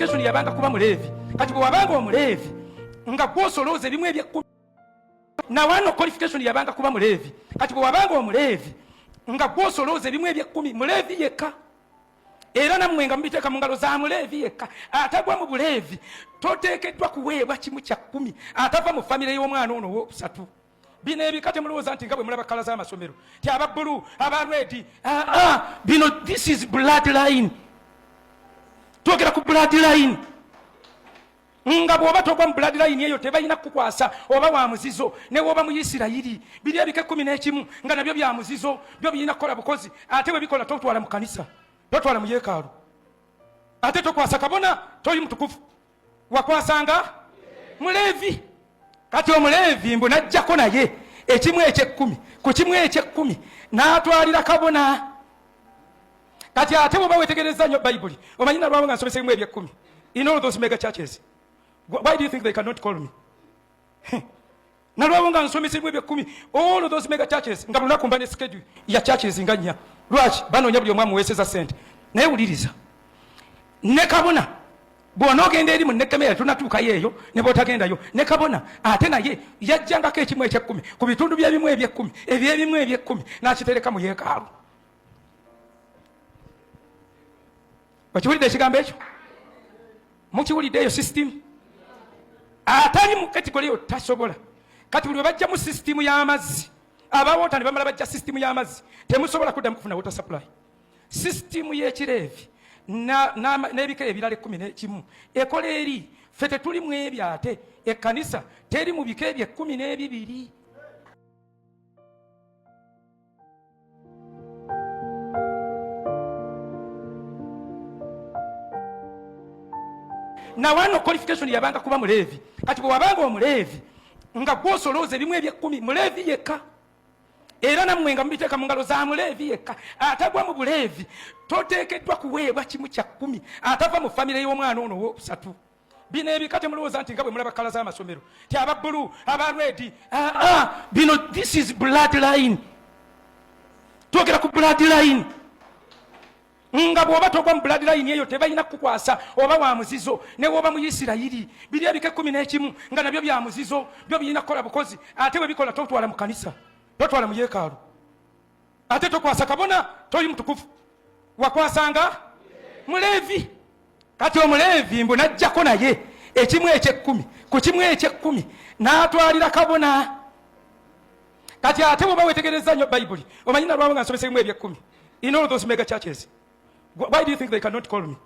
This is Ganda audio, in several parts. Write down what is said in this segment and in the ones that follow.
Qualification yabanga kuba muleevi. Kati bwe wabanga omuleevi nga gwosolooza ebimu ebyekkumi, nawano qualification yabanga kuba muleevi. Kati bwe wabanga omuleevi nga gwosolooza ebimu ebyekkumi, muleevi yekka, era nammwe nga mubiteeka mu ngalo za muleevi yekka. Atagwa mu buleevi toteekeddwa kuweebwa kimu kya kkumi, atava mu famire y'omwana ono owokusatu. Bino ebika temulowooza nti nga bwe mulaba kala z'amasomero ti aba bbulu, aba redi. Ah, ah, bino this is blood line. Twogera ku blood line. Nga bw'oba togwa mu blood line eyo tebalina kukukwasa, oba wa muzizo ne woba mu Isirayiri. Biri ebika 11 nga nabyo bya muzizo, byo birina kukola bukozi, ate bwe bikola totwala mu kanisa, totwala mu yeekaalu, ate tokwasa kabona, toli mutukuvu, wakwasanga muleevi. Kati omuleevi mbu n'ajjako naye ekimu ekyekkumi ku kimu ekyekkumi n'atwalira kabona. Kati ate bw'oba weetegerezza nnyo Bayibuli, omanyi nalwawo nga nsomesa ebimu ebyekkumi in all those mega churches. Why do you think they cannot call me? Nalwawo nga nsomesa ebimu ebyekkumi all those mega churches, nga lunaku mba ne schedule ya churches nga nnya. Lwaki banoonya buli omu amuweeseza ssente? Naye wuliriza, ne kabona bw'onoogenda eri mu Nekemiya, tunatuukayo eyo ne bw'otagendayo, ne kabona ate naye yajjangako ekimu ekyekkumi ku bitundu by'ebimu ebyekkumi eby'ebimu ebyekkumi n'akitereka mu yeekaalu. Okiwulidde ekigambo ekyo? Mukiwulidde eyo sisitimu? Atali mu kategori eyo tasobola. Kati buli we bajjamu sisitimu y'amazzi, abawoota ne bamala bajja sisitimu y'amazzi, temusobola kuddamu kufuna water supply. Sisitimu y'ekireevi n'ebika ebirala 11 ekola eri ffe tetuli mu ebyo, ate ekkanisa teri mu bika ebyo 12. Nawano qualification yabanga kuba muleevi. Kati bwe wabanga omuleevi nga gwosolooza ebimu ebyekkumi, muleevi yekka, era nammwe nga mubiteeka mu ngalo za muleevi yekka. Atagwa mu buleevi toteekeddwa kuweebwa kimu kya kkumi, atava mu famire y'omwana ono owokusatu. Bino ebika temulowooza nti nga bwe mulaba kala z'amasomero ti aba bbulu, aba redi. Ah, ah, bino this is blood line. Twogera ku blood line. Nga bw'oba togwa mu blood line eyo tebalina kukukwasa, oba wa muzizo ne woba mu Isirayiri. Biri ebika 11 nga nabyo bya muzizo, byo birina kukola bukozi, ate bwe bikola totwala mu kanisa, totwala mu yeekaalu, ate tokwasa kabona, toli mutukuvu, wakwasanga muleevi. Kati omuleevi mbu n'ajjako naye ekimu ekyekkumi ku kimu ekyekkumi n'atwalira kabona. Kati ate bw'oba weetegerezza nnyo Bayibuli, omanyi nalwawo nga nsomesa ebimu ebyekkumi in all those mega churches. Why do you think they cannot call me?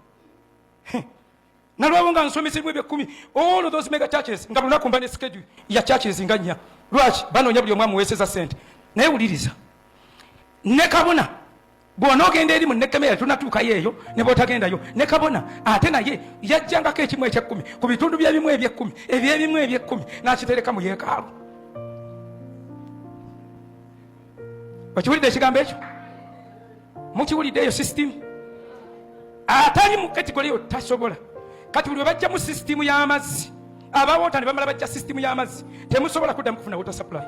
Nalwawo nga nsomesa ebimu ebyekkumi all those mega churches, nga lunaku mba ne schedule ya churches nga nnya. Lwaki banoonya buli omu amuweeseza ssente? Naye wuliriza, ne kabona bw'onoogenda eri mu Nekemiya, tunatuukayo eyo ne bw'otagendayo, ne kabona ate naye yajjangako ekimu ekyekkumi ku bitundu by'ebimu ebyekkumi eby'ebimu ebyekkumi n'akitereka mu yeekaalu. Okiwulidde ekigambo ekyo? Mukiwulidde eyo sisitimu? Atali mu kategori eyo tasobola. Kati buli we bajjamu sisitimu y'amazzi, abawoota ne bamala bajja sisitimu y'amazzi, temusobola kuddamu kufuna water supply.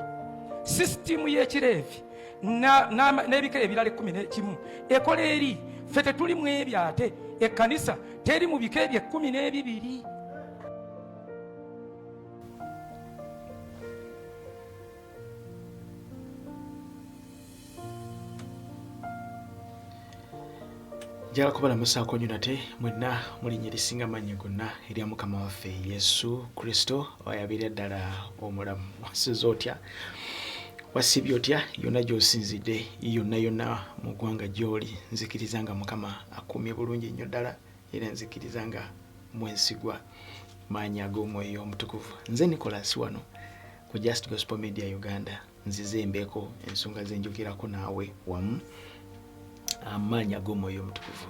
Sisitimu y'ekireevi n'ebika ebirala 11 ekola eri ffe tetuli mu ebyo, ate ekkanisa teri mu bika ebyo 12. Njagala kubalamusaako nnyo nate mwenna mu linnya erisinga amaanyi gonna erya Mukama waffe Yesu Kristo, oyabeera ddala omulamu. Wasuze otya? Wasiibye otya? Yonna gy'osinzidde, yonna yonna mu ggwanga gy'oli, nzikiriza nga Mukama akuumye bulungi nnyo ddala, era nzikiriza nga mwesigwa maanyi ag'Omwoyo Omutukuvu. Nze Nicholas wano ku Just Gospel Media Uganda, nzize mbeeko ensonga ze njogerako naawe wamu amaanyi ag'Omwoyo Omutukuvu.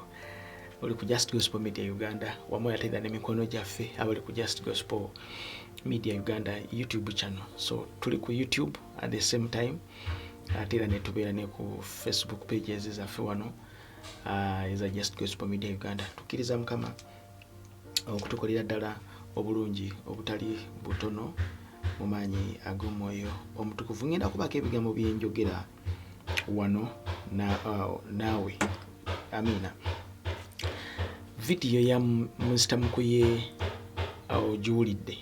Oli ku Just Gospel Media Uganda wamu ate era n'emikono gyaffe abali ku Just Gospel Media Uganda YouTube channel. So tuli ku YouTube at the same time, ate era netubeera ne ku Facebook pages zaffe wano eza Just Gospel Media Uganda. Tukkiriza Mukama okutukolera ddala obulungi obutali butono mu maanyi ag'Omwoyo Omutukuvu. Ngenda kubaako ebigambo byenjogera wano naawe. Amiina. Vidiyo ya Mr Mukuye ogiwulidde.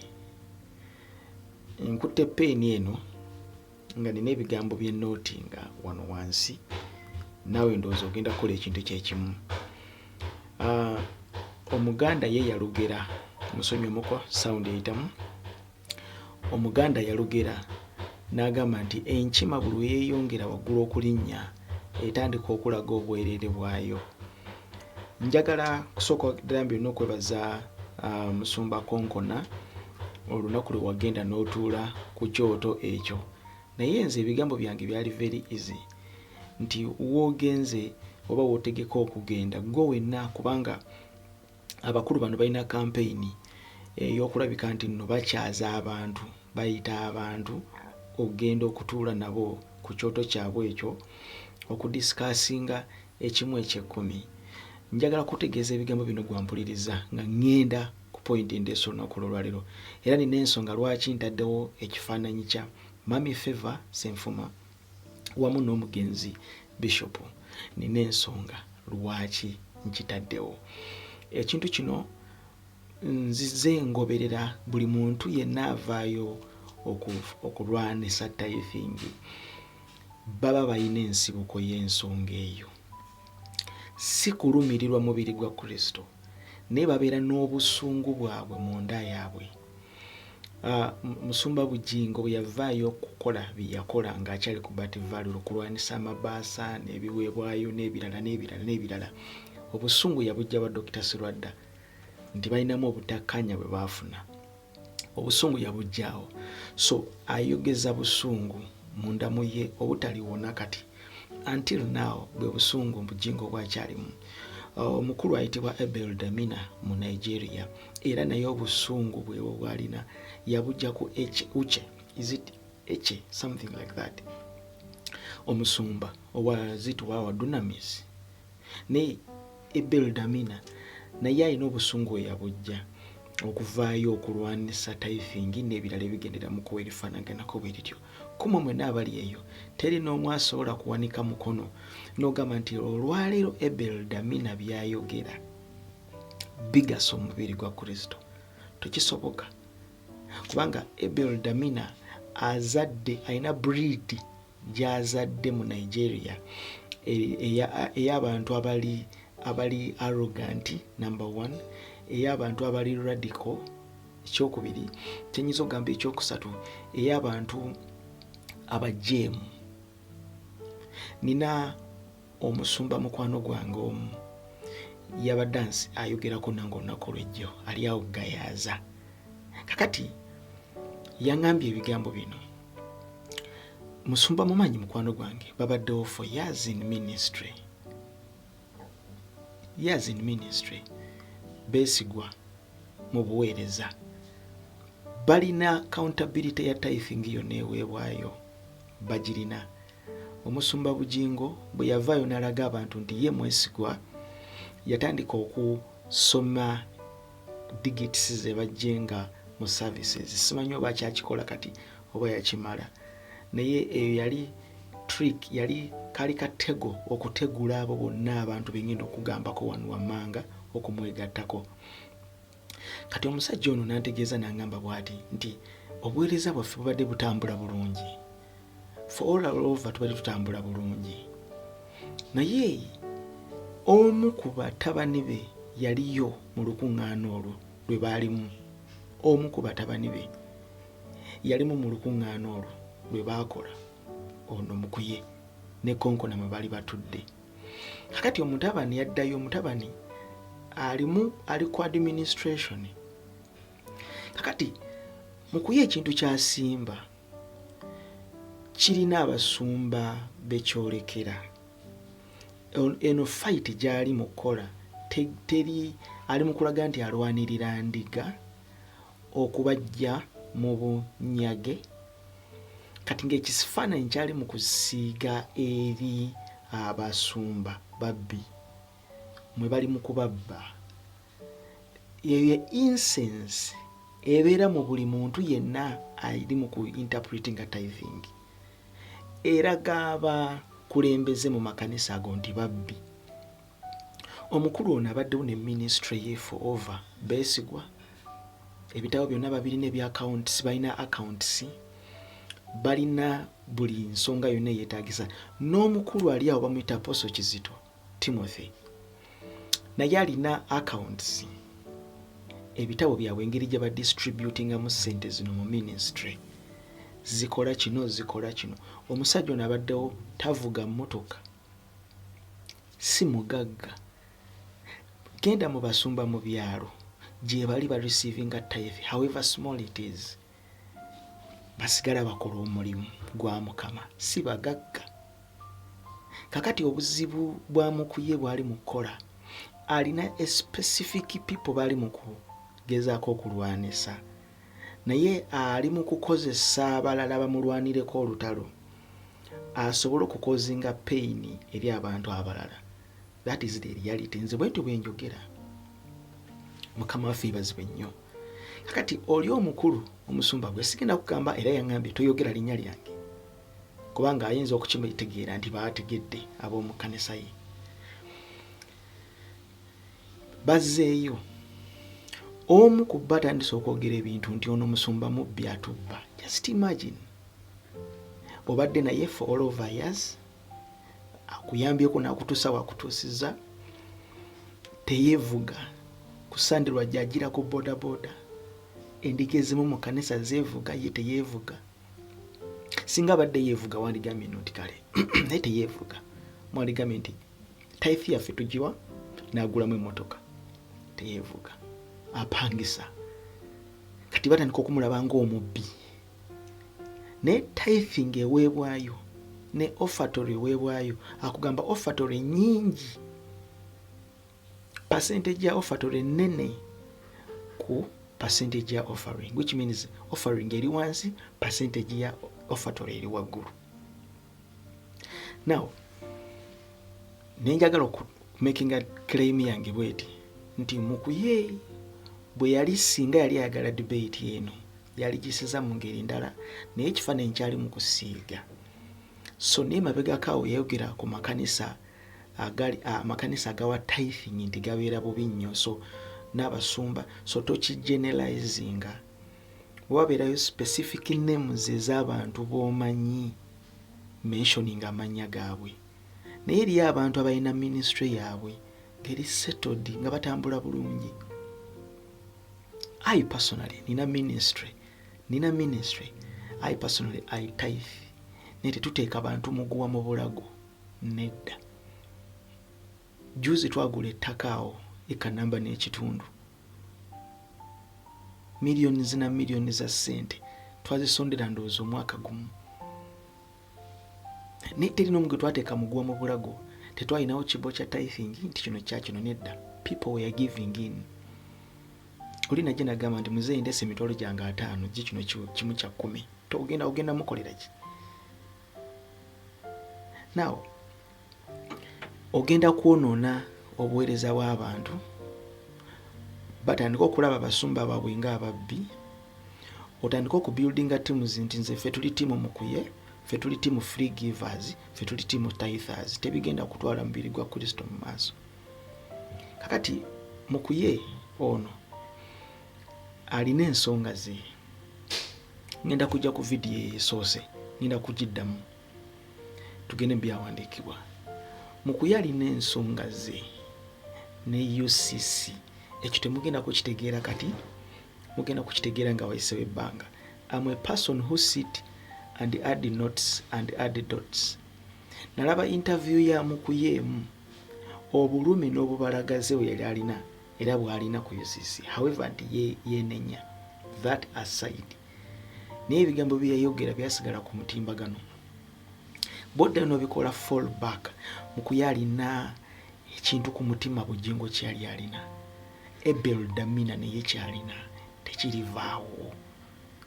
Nkutte peeni eno nga nina ebigambo bye nootinga wano wansi, naawe ndowooza ogenda kukola ekintu kyekimu. Omuganda ye yalugera, musonyi omuko sound eyitamu. Omuganda yalugera n'agamba nti enkima buli lwe yeeyongera waggulu okulinnya etandika okulaga obwereere bwayo. Njagala kusooka ddala byonna okwebaza Musumba Konkona olunaku lwe wagenda n'otuula ku kyoto ekyo. Naye nze ebigambo byange byali very easy nti w'ogenze oba w'otegeka okugenda gwe wenna, kubanga abakulu bano balina kampeyini ey'okulabika nti nno bakyaza abantu, bayita abantu okugenda okutuula nabo ku kyoto kyabwe ekyo okudisikasinga ekimu eky'ekkumi. Njagala kutegeeza ebigambo bino gwampuliriza nga ŋŋenda ku pointi endeesa olunaku olwolwaleero, era nina ensonga lwaki ntaddewo ekifaananyi kya Mami Favor Senfuma wamu n'omugenzi Bishop. Nina ensonga lwaki nkitaddewo ekintu kino. Nzize ngoberera buli muntu yenna avaayo okulwanisa tithing, baba balina ensibuko y'ensonga eyo. Si kulumirirwa mubiri gwa Kristo, naye babeera n'obusungu bwabwe munda yaabwe. Musumba Bugingo bwe yavaayo okukola bye yakola ng'akyali ku Bat Valley okulwanisa amabaasa n'ebiweebwayo n'ebirala n'ebirala n'ebirala, obusungu yabujja wa Dokita Serwadda nti balinamu obutakkaanya bwe baafuna. Obusungu yabujjaawo, so ayogeza busungu munda mu ye obutaliwona kati until now, bwe busungu Bugingo bwakyalimu. Omukulu ayitibwa Abel Damina mu Nigeria, era naye obusungu bwewo bwalina yabujja ku Uche, is it Eche, something like that, omusumba owa zitwawa Dunamis. Naye Abel Damina naye alina obusungu we yabujja okuvaayo okulwanisa tithing n'ebirala ebigendera mu kuwa erifaanaganako bwe lityo. Kumwe mwenna abali eyo, teri n'omu asobola kuwanika mukono n'ogamba nti olwaleero Abel Damina byayogera bigasa omubiri gwa Kristo. Tekisoboka, kubanga Abel Damina azadde, alina breed gy'azadde mu Nigeria ey'abantu abali arrogant number one, ey'abantu abali radical ekyokubiri, kyenyinza okugamba ekyokusatu, ey'abantu abajeemu. Nina omusumba mukwano gwange omu yabadde ayogerako nange olunaku olwejjo, ali awo gayaaza. Kakati yaŋŋambye ebigambo bino. Musumba mumanyi mukwano gwange, babaddewo for years in ministry, years in ministry, beesigwa mu buweereza, balina accountability ya tithing yonna eweebwayo bagirina. Omusumba Bugingo bwe yavaayo n'alaga abantu nti ye mwesigwa, yatandika okusoma digits ze bajjenga mu services. Simanyi oba akyakikola kati oba yakimala, naye eyo yali trick, yali kali katego okutegula abo bonna abantu bengenda okugambako wano wammanga okumwegattako. Kati omusajja ono nantegeeza nangamba bw'ati nti obuweereza bwaffe bubadde butambula bulungi for all over, tubadde tutambula bulungi, naye omu ku batabani be yaliyo mu lukuŋŋaana olwo lwe baalimu. Omu ku batabani be yalimu mu lukuŋŋaana olwo lwe baakola ono Mukuye ne Konkona mwe baali batudde. Kakati omutabani yaddayo, omutabani alimu ali ku administration. Kakati Mukuye ekintu kyasimba kirina abasumba bekyolekera. Eno fight gyali mu kukola teri ali mu kulaga nti alwanirira ndiga okubajja mu bunyage. Kati ng'ekifaananyi kyali mu kusiiga eri abasumba babbi mwe bali mu kubabba, eyo ye incense ebeera mu buli muntu yenna ali mu ku interpretinga tithing, eraga abakulembeze mu makanisa ago nti babbi. Omukulu ono abaddewo ne ministry ye for over, beesigwa, ebitabo byonna babirina ebya accounts, balina accounts, balina buli nsonga yonna eyeetagisa. N'omukulu ali awo bamuyita Apostle Kizito Timothy, naye alina accounts, ebitabo byabwe, engeri gye badistributingamu ssente zino mu ministry, zikola kino, zikola kino. Omusajja ono abaddewo, tavuga mmotoka, si mugagga. Genda mu basumba mu byalo gye bali ba receivinga tithe, however small it is, basigala bakola omulimu gwa Mukama, si bagagga. Kakati obuzibu bwa Mukuye bwali mu kukola, alina a specific people bali mu kugezaako okulwanisa, naye ali mu kukozesa abalala bamulwanireko olutalo asobole okucausinga pain eri abantu abalala. That is the reality. Nze bwentyo bwe njogera. Mukama waffe yebazibwe nnyo. Kakati oli omukulu omusumba gwe sigenda kugamba, era yaŋŋambye toyogera linnya lyange kubanga ayinza okukitegeera nti baategedde ab'omu kkanisa ye bazzeeyo. Omu ku bo atandise okwogera ebintu nti ono musumba mubbi, atubba. Just imagine, obadde naye for all over years, akuyambyeko n'akutuusa wakutuusiza, teyeevuga, ku Sande lwajja agira ku bodaboda. Endiga ezimu mu kanisa zeevuga, ye teyeevuga. Singa abadde yeevuga wandigambye no nti kale, naye teyeevuga. Mwandigambye nti tithe yaffe tugiwa n'agulamu emmotoka. Teyeevuga, apangisa. Kati batandika okumulaba ng'omubbi. Naye tithing eweebwayo ne offertory eweebwayo, akugamba offertory nyingi, percentage ya offertory nene ku percentage ya offering, which means offering eri wansi, percentage ya offertory eri waggulu. Now nenjagala okumakinga claim yange bweti nti Mukuye bwe yali, singa yali ayagala debate eno, yaligisiza mu ngeri ndala, naye ekifaananyi kyali mu kusiiga. So naye mabegako awo yayogera ku makanisa agali, amakanisa agawa tithing nti gabeera bubi nnyo, so n'abasumba. So tokigeneralizinga. Wabeerayo specific names ez'abantu b'omanyi, mentioning amannya gaabwe, naye eriyo abantu abalina ministry yaabwe ngeri settled, nga batambula bulungi. I personally nina ministry, nina ministry. I personally, I tithe, naye tetuteeka bantu muguwa mu bulago, nedda. Juzi twagula ettaka awo eka namba n'ekitundu, miliyoni zina, miliyoni za ssente twazisondera ndowooza omwaka gumu, naye terina omu gwe twateeka muguwa mu bulago. Tetwalinawo kibo kya tithing nti kino kyakino, nedda. People were giving in. Oli najja nagamba nti, "Muzeeyi, ndeesa emitwalo gyange 50, gi kino 1/10." Togenda, ogenda mukolera ki? Now ogenda kwonoona obuweereza bw'abantu, batandika okulaba abasumba baabwe ng'ababbi. Otandika okubuildinga teams nti nze ffe tuli team Mukuye, ffe tuli team free givers, ffe tuli team tithers. Tebigenda kutwala mubiri gwa Kristo mu maaso. Kakati Mukuye ono alina ensonga ze. Ngenda kujja ku vidiyo esoose, ngenda kugiddamu tugende mu byawandiikibwa. Mukuye alina ensonga ze ne UCC. Ekyo temugenda kukitegeera kati, mugenda kukitegeera nga wayisewo ebbanga. Am a person who sit and add notes and add dots. Nalaba interview ya Mukuye emu, obulumi n'obubalagaze bwe yali alina era bw'alina ku UCC, however nti yenenya, that aside, naye ebigambo bye yayogera byasigala ku mutimbagano. Bwoddayo n'obikola fall back, Mukuye alina ekintu ku mutima. Bujingo kyali alina, Abel Damina naye kyalina tekirivaawo,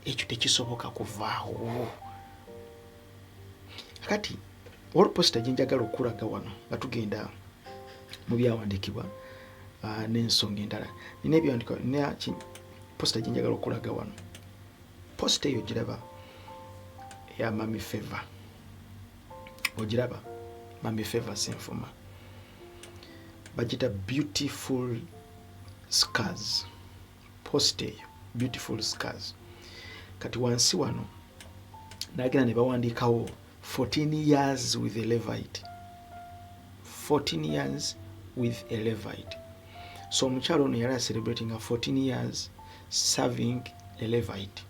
ekyo tekisoboka kuvaawo. Kati waliwo poster gye njagala okulaga wano nga tugenda mu byawandiikibwa n'ensonga endala. Nina ebyawandiikibwa, nina poster gye njagala okulaga wano. Poster eyo giraba, eya Mami Favor, ogiraba? Mami Favor Senfuma. Bagita Beautiful Scars, post eyo Beautiful Scars. Kati wansi wano nagenda ne bawandiikawo 14 years with a Levite, 14 years with a Levite. So omukyalo ono yali celebrating 14 years serving a Levite,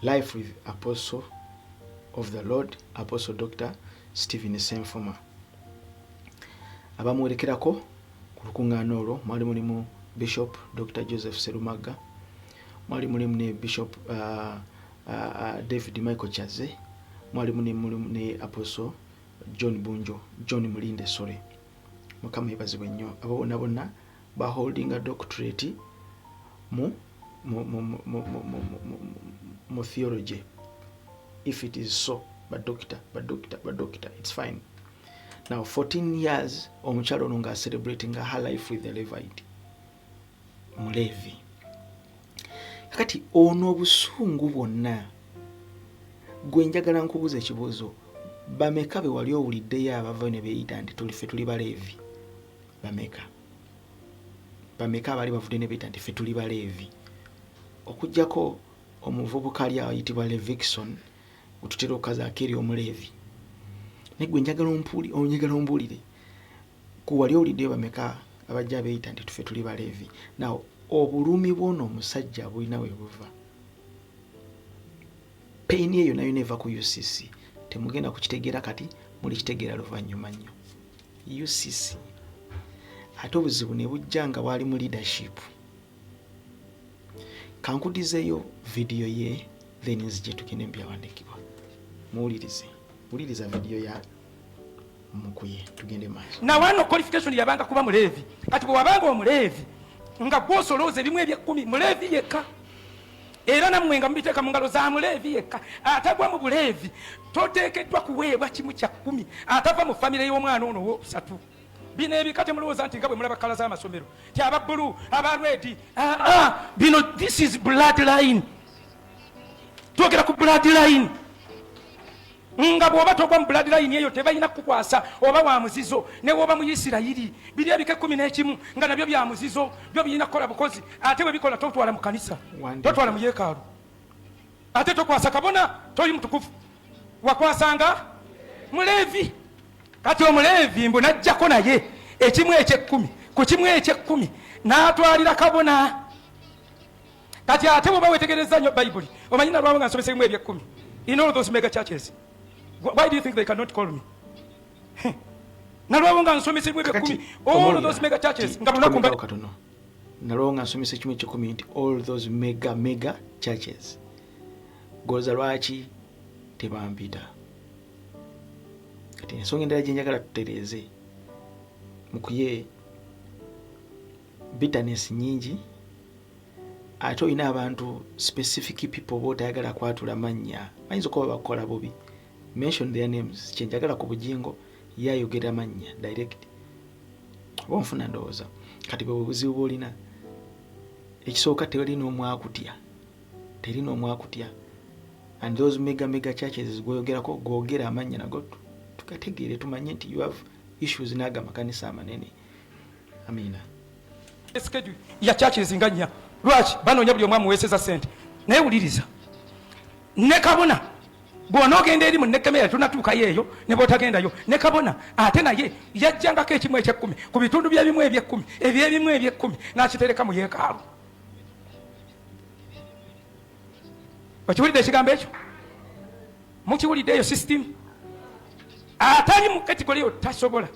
life with Apostle of the Lord, Apostle Dr Stephen Senfuma. Abamuwerekerako ku lukuŋŋaana olwo mwali mulimu Bishop Dr Joseph Serumaga, mwali mulimu ne Bishop David Michael Chaze, mwali mulimu ne Apostle John Bunjo, John Mulinde, sorry. Mukama yebazibwe nnyo. Abo bonna bonna baholdinga doctorate mu theology, if it is so. Badokita, badokita, badokita, it's fine. Now 14 years omukyalo ono nga celebrating her life with the Levite, Mulevi. Kakati ono obusungu bwonna, gwe njagala nkubuuza ekibuuzo: bameka be wali owuliddeyo abavayo ne beeyita nti tulife tuli Baleevi? Bameka, bameka abaali bavudde ne beeyita nti ffe tuli Baleevi, okugjako omuvubuka ali ayitibwa Levikson gwe tutera okukazaako eri Omuleevi? Naye gwe njagala ombuulire, ku wali owuliddeyo bameka abajja beeyita nti tufe tuli Baleevi? Now obulumi bw'ono omusajja bulina we buva, pain eyo nayo neva ku UCC. Temugenda kukitegeera kati, mulikitegeera luvannyuma nnyo. UCC ate obuzibu ne bujja nga bwali mu leadership. Kankudizeeyo vidiyo ye, then nzije tugende mu byawandiikibwa. Muwulirize, wuliriza vidiyo ya Mukuye, tugende maaso. Nawano qualification yabanga kuba Muleevi. Kati bwe wabanga Omuleevi nga gwosolooza ebimu ebyekkumi, Muleevi yekka, era nammwe nga mubiteeka mu ngalo za Muleevi yekka. Atagwa mu Buleevi toteekeddwa kuweebwa kimu kya kkumi, atava mu famire y'omwana ono owokusatu. Bino ebika temulowooza nti nga bwe mulaba colour z'amasomero ti aba blue, aba red. Bino, this is blood line. Twogera ku blood line, nga bw'oba togwa mu blood line eyo tebalina kukukwasa, oba wa muzizo ne woba mu Isirayiri. Biri ebika 11 nga nabyo bya muzizo, byo birina kukola bukozi, ate bwe bikola totwala mu kanisa, totwala mu yeekaalu, ate tokwasa kabona, toli mutukuvu. Wakwasanga Muleevi. Kati Omuleevi mbu najjako naye ekimu ekyekkumi ku kimu ekyekkumi n'atwalira kabona. Kati ate bwoba wetegereza nnyo Bayibuli, omanyi nalwawo nga nsomesa ebimu ebyekkumi in all those mega churches, why do you think they cannot call me? Nalwawo nga nsomesa ebimu ebyekkumi all those mega churches nga lunaku mba katono. Nalwawo nga nsomesa ekimu ekyekumi nti all those mega mega churches, goza lwaki tebampita? Kati ensonga endala gyenjagala tutereeze, Mukuye bitterness nyingi, ate olina abantu, specific people bootayagala kwatula mannya, bayinza okuba bakukola bubi. Mention their names. Kyenjagala ku Bujingo, yayogera mannya direct, oba onfuna? Ndowooza kati bwe buzibu bwolina. Ekisooka, tewali n'omwakutya, teri n'omwakutya. And those mega mega churches gwoyogerako, gwogera amannya nago tugategeere, tumanye nti you have issues n'ago amakanisa amanene. Amiina. Schedule ya churches nga nnya. Lwaki banoonya buli omu amuweeseza sente? Naye wuliriza, ne kabona bw'onoogenda eri mu Nekkemeya, tunatuukayo eyo, ne bw'otagendayo, ne kabona ate naye yajjangako ekimu ekyekkumi ku bitundu by'ebimu ebyekkumi ebyebimu ebyekkumi n'akitereka mu yeekaalu. Okiwulidde ekigambo ekyo? Mukiwulidde eyo sisitimu? Atali mu category eyo tasobola.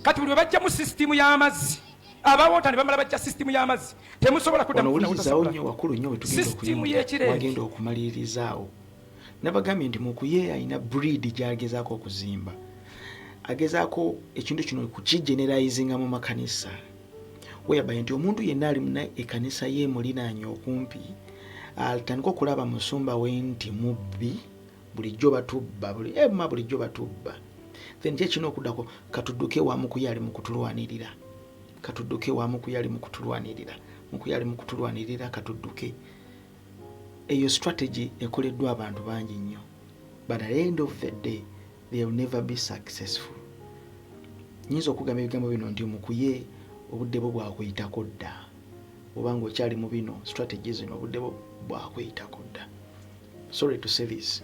Kati buli we bajjamu sisitimu y'amazzi, abawoota ne bamala bajja sisitimu y'amazzi, temusobola kuddamu kufuna owulirizaawo nnyo wakulu nnyo wetugenda Sisitimu okuyingira y'ekireevi. Wagenda okumaliririzaawo. Nabagambye nti Mukuye alina breed gy'agezaako okuzimba, agezaako ekintu kino kukigeneralizinga mu makanisa, whereby nti omuntu yenna ali muna ekanisa ye emulinaanye okumpi atandika okulaba musumba we nti mubbi, bulijjo batubba, buli ema bulijjo batubba. Then kyekina okuddako, katudduke wa Mukuye ali mu kutulwanirira, katudduke wa Mukuye ali mu kutulwanirira, Mukuye ali mu kutulwanirira, katudduke. Eyo strategy ekoleddwa abantu bangi nnyo, but at the end of the day they will never be successful. Nyinza okugamba ebigambo bino nti mukuye obudde bwo bwakuyitako dda. Obanga okyali mu bino strategy zino, obudde bwo bwakuyitako dda. Sorry to say this,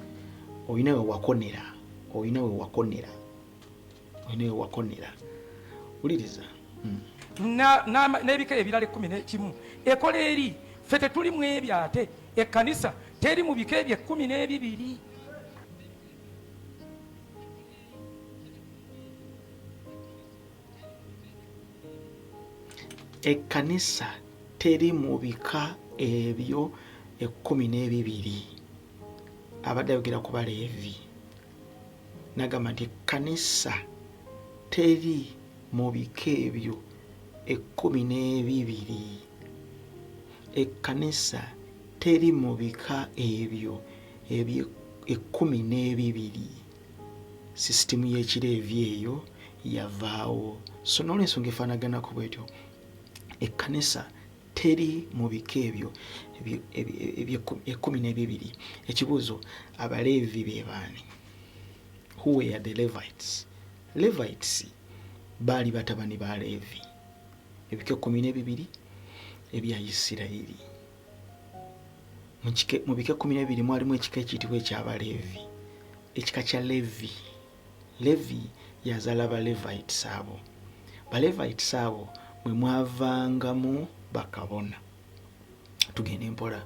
olina we wakonera, olina we wakonera, olina we wakonera. Wuliriza. N'ebika ebirala 11 ekola eri ffe tetuli mu ebyo, ate ekkanisa teri mu bika ebyo 12. Ekkanisa teri mu bika ebyo 12. Abadde ayogera ku Baleevi, nagamba nti ekkanisa teri mu bika ebyo 12. Ekkanisa teri mu bika ebyo 12. Sisitimu y'ekireevi eyo yavaawo. So n'olwensonga efaanaganako bwetyo, ekkanisa teri mu bika ebyo 12. Ekibuuzo, Abaleevi be baani? Who were the Levites? Levites baali batabani ba Leevi, ebika 12 ebya Isirayiri. Mu bika 12 mwalimu ekika ekiyitibwa eky'Abaleevi, ekika kya Levi. Levi yazaala ba Levites abo. Ba Levites abo mwe mwavangamu bakabona. Tugende mpola.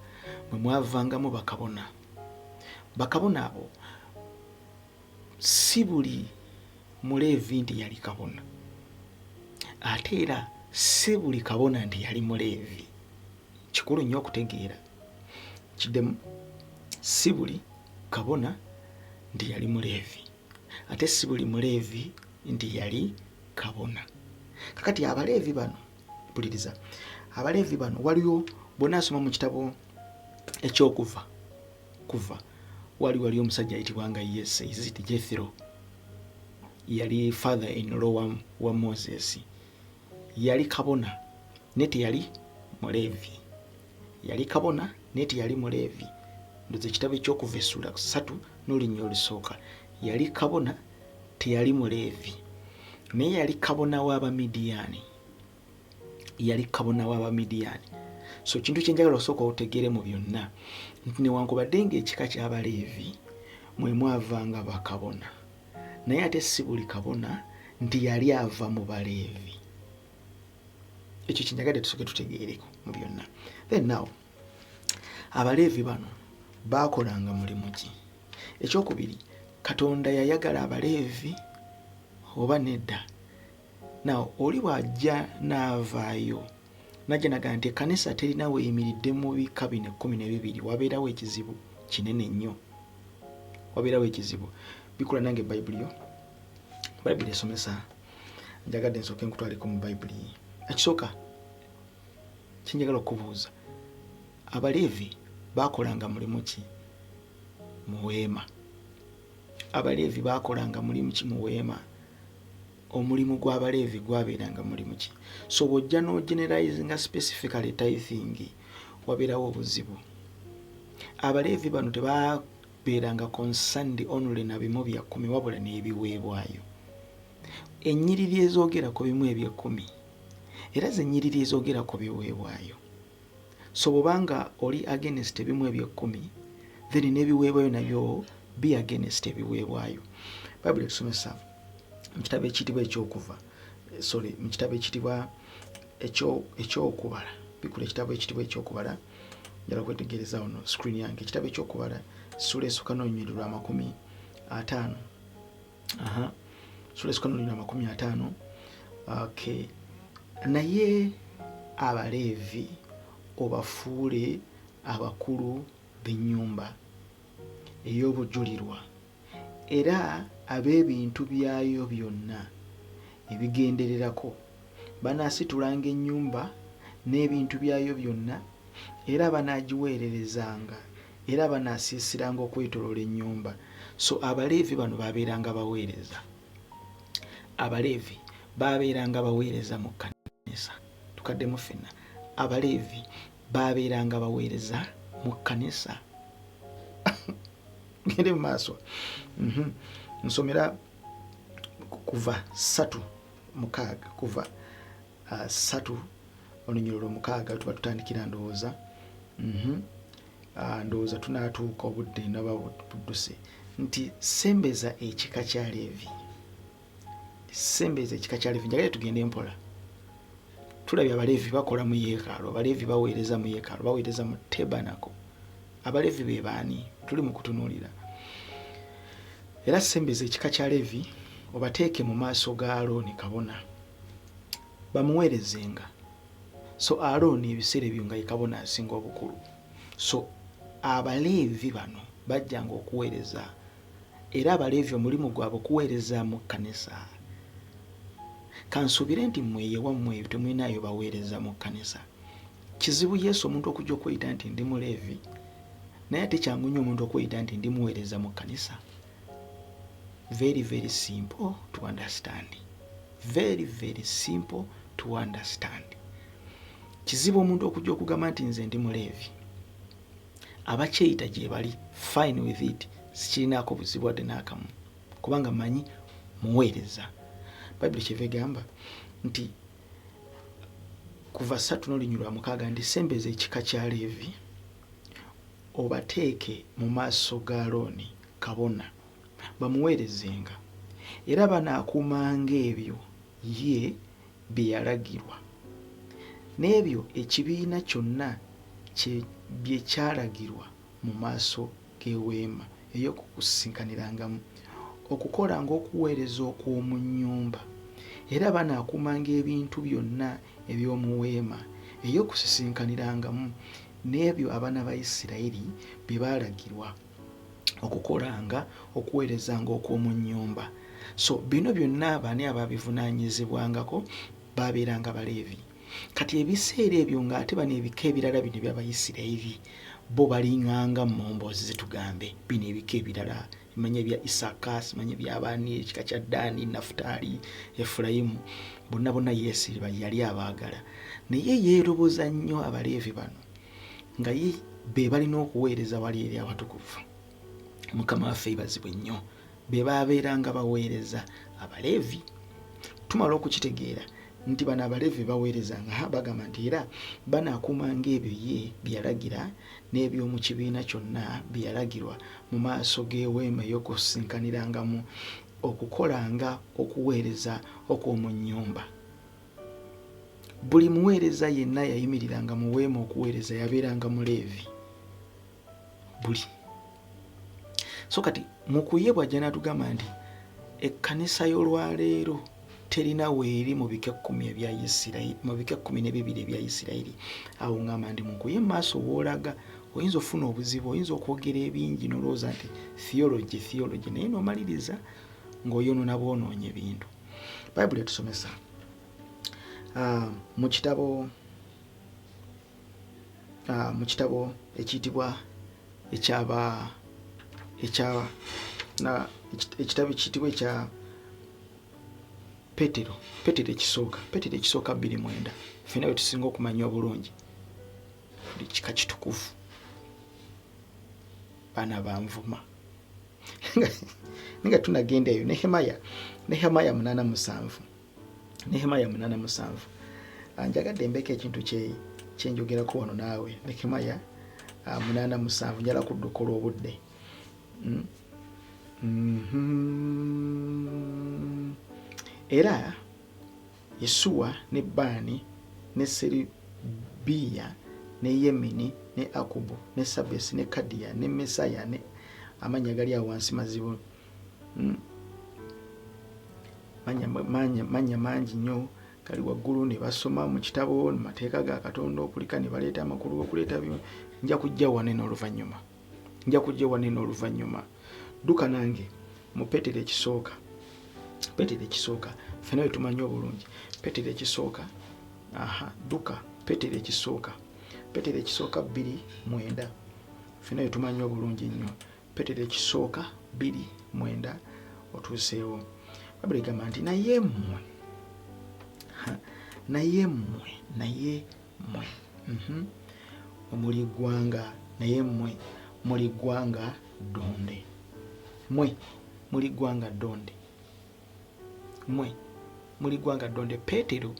Mwe mwavangamu bakabona. Bakabona abo, si buli Muleevi nti yali kabona, ate era si buli kabona nti yali Muleevi. Kikulu nnyo okutegeera. Kiddemu, si buli kabona nti yali Muleevi, ate si buli Muleevi nti yali kabona. Kakati Abaleevi bano, mpuliriza, Abaleevi bano waliwo bw'onaasoma mu kitabo ekyokuva kuva, wali omusajja ayitibwa nga Yese, is it Jethro, yali father in law wa Moses. Yali kabona naye teyali Muleevi. Yali kabona naye teyali Muleevi. Ndoza ekitabo ekyokuva essula 3 n'olunya olusooka. Yali kabona, teyali Muleevi, naye yali kabona w'Abamidiyaani. Yali kabona w'Abamidiyaani. So kintu kyenjagala osooka otegeere mu byonna nti newankubadde ng'ekika ky'Abaleevi mwe mwavanga bakabona, naye ate si buli kabona nti yali ava mu Baleevi. Ekyo kyenjagadde tusooke tutegeereko mu byonna. Then now, Abaleevi bano baakolanga mulimu ki? Ekyokubiri, Katonda yayagala Abaleevi oba nedda? Now oli bw'ajja n'avaayo najja naga nti ekkanisa terina weeyimiridde mu bika bino 12, wabeerawo ekizibu kinene nnyo, wabeerawo ekizibu. Bikula nange Bayibuli yo, Bayibuli esomesa. Njagadde nsooke nkutwaleko mu Bayibuli. Ekisooka kyenjagala okubuuza, Abaleevi baakolanga mulimu ki mu weema? Abaleevi baakolanga mulimu ki mu weema? Omulimu gw'Abaleevi gwabeeranga mulimu ki? So bw'ojja n'ogeneralizinga specifically tithing, wabeerawo obuzibu. Abaleevi bano tebabeeranga concerned only na bimu bya kkumi, wabula n'ebiweebwayo. Ennyiriri ezoogera ku bimu eby'ekkumi era zennyiriri ezoogera ku biweebwayo. So bw'obanga oli against ebimu eby'ekkumi, then n'ebiweebwayo nabyo be against ebiweebwayo. Bayibuli etusomesa mu kitabo ekiyitibwa ekyokuva, sorry, mu kitabo ekiyitibwa ekyokubala. Bikula ekitabo ekiyitibwa ekyokubala. Njala kwetegereza wano screen yange. Ekitabo ekyokubala, ssuula esooka n'olunyiriri lwa 50. Aha, ssuula esooka n'olunyiriri lwa 50. Okay, naye Abaleevi obafuule abakulu b'ennyumba ey'obujulirwa, era ab'ebintu byayo byonna ebigendererako. Banaasitulanga ennyumba n'ebintu byayo byonna, era banaagiweererezanga, era banaasiisiranga okwetooloola ennyumba. So Abaleevi bano babeeranga baweereza. Abaleevi babeeranga baweereza mu kkanisa. Tukaddemu ffenna, Abaleevi babeeranga baweereza mu kkanisa. Gende mu maaso. Nsomera kuva 3. mukaaga kuva 3 olunyiriri 6 tuba tutandikira ndowooza ndowooza tunaatuuka obudde ndaba budduse nti sembeza ekika kya Leevi, sembeza ekika kya Leevi. Njagala tugende mpola. Tulabye Abaleevi bakola mu yeekaalu, Abaleevi baweereza mu yeekaalu, baweereza mu tabernacle. Abaleevi be baani? Tuli mu kutunuulira. Era sembeza ekika kya Leevi obateeke mu maaso ga Alooni kabona, bamuweerezenga. So Alooni ebiseera ebyo nga ye kabona asinga obukulu. So Abaleevi bano bajjanga okuweereza, era Abaleevi omulimu gwabwe okuweereza mu kkanisa. Kansuubire nti mmwe ewammwe temulinayo baweereza mu kkanisa. Kizibu Yesu omuntu okujja okweyita nti ndi Muleevi, naye ate kyangu nnyo omuntu okweyita nti ndi muweereza mu kkanisa. Very very simple to understand, very very simple to understand. Kizibu omuntu okujja okugamba nti nze ndi Muleevi. Abakyeyita gye bali, fine with it, sikirinaako buzibu wadde n'akamu, kubanga mmanyi muweereza. Bayibuli kyeva egamba nti kuva 3:6 nti sembeza ekika kya Leevi obateeke mu maaso ga Alooni kabona, bamuweerezenga, era banaakuumanga ebyo ye bye yalagirwa n'ebyo ekibiina kyonna bye kyalagirwa mu maaso g'eweema ey'okukusinkanirangamu, okukolanga okuweereza okw'omu nnyumba. Era banaakuumanga ebintu byonna eby'omu weema ey'okusisinkanirangamu n'ebyo abaana ba Isirayiri bye baalagirwa okukolanga okuweerezanga okw'omu nnyumba. So bino byonna baani ababivunaanyizibwangako? Babeeranga Baleevi. Kati ebiseera ebyo ng'ate bano ebika ebirala bino eby'Abayisirayiri bo balinganga momboozi, zitugambe bino ebika ebirala manya ebya Isaka, simanya ebyabaani, ekika kya Ddaani, Nafutaali, Efulayimu, bonna bonna Yesu yali abaagala, naye yeeroboza nnyo Abaleevi bano nga ye be balina okuweereza wali eri awatukuvu. Mukama waffe yebazibwe nnyo. Be babeeranga baweereza Abaleevi. Tumala okukitegeera nti bano Abaleevi baweerezanga, bagamba nti era banaakuumanga ebyo ye bye yalagira n'eby'omu kibiina kyonna bye yalagirwa mu maaso g'eweema ey'okusisinkanirangamu, okukolanga okuweereza okw'omu nnyumba. Buli muweereza yenna yayimiriranga mu weema okuweereza yabeeranga Muleevi. Buli so kati mukuye bw'ajja n'atugamba nti ekkanisa y'olwaleero terina weeri mu bika 10 ebya Isirayiri, mu bika 12 ebya Isirayiri, awo ngamba nti mukuye mu maaso w'olaga oyinza okufuna obuzibu, oyinza okwogera ebingi n'olowooza nti theology, naye n'omaliriza ng'oyonoona bwonoonye ebintu. Bayibuli etusomesa mu kitabo ekiyitibwa ekyaba ekya na ekitabo ekiyitibwa ekya Petero, Petero ekisooka, Petero ekisooka 2:9, ffenna bwe tusinga okumanya obulungi. Tuli kika kitukuvu, baana banvuma nga tunagenda eyo. Nehemaya, Nehemaya 8:7, Nehemaya 8:7. Njagadde mbeko ekintu kyenjogerako wano naawe. Nehemaya 8:7, njala kudduka olw'obudde. Era Yesuwa ne Baani ne Seribiya ne Yemini ne Akubu ne Sabesi ne Kadiya ne Mesaya ne amannya gali awo wansi mazibu. Mannya mangi nnyo gali waggulu, ne basoma mu kitabo mu mateeka ga Katonda okulika ne baleeta amakulu okuleeta. Nja kujja wano n'oluvannyuma, nja kujja wano n'oluvannyuma. Dduka nange mu Petero ekisooka, Petero ekisooka, ffenna bwe tumanyi obulungi Petero ekisooka. Aha, dduka Petero ekisooka, Petero ekisooka 2:9, ffenna bwe tumanyi obulungi ennyo. Petero ekisooka 2:9, otuuseewo. Bayibuli egamba nti naye mmwe, naye mmwe, naye mmwe muli ggwanga, naye mmwe muli ggwanga ddonde, mmwe muli ggwanga ddonde, mmwe Muli ggwanga ddonde. Peetero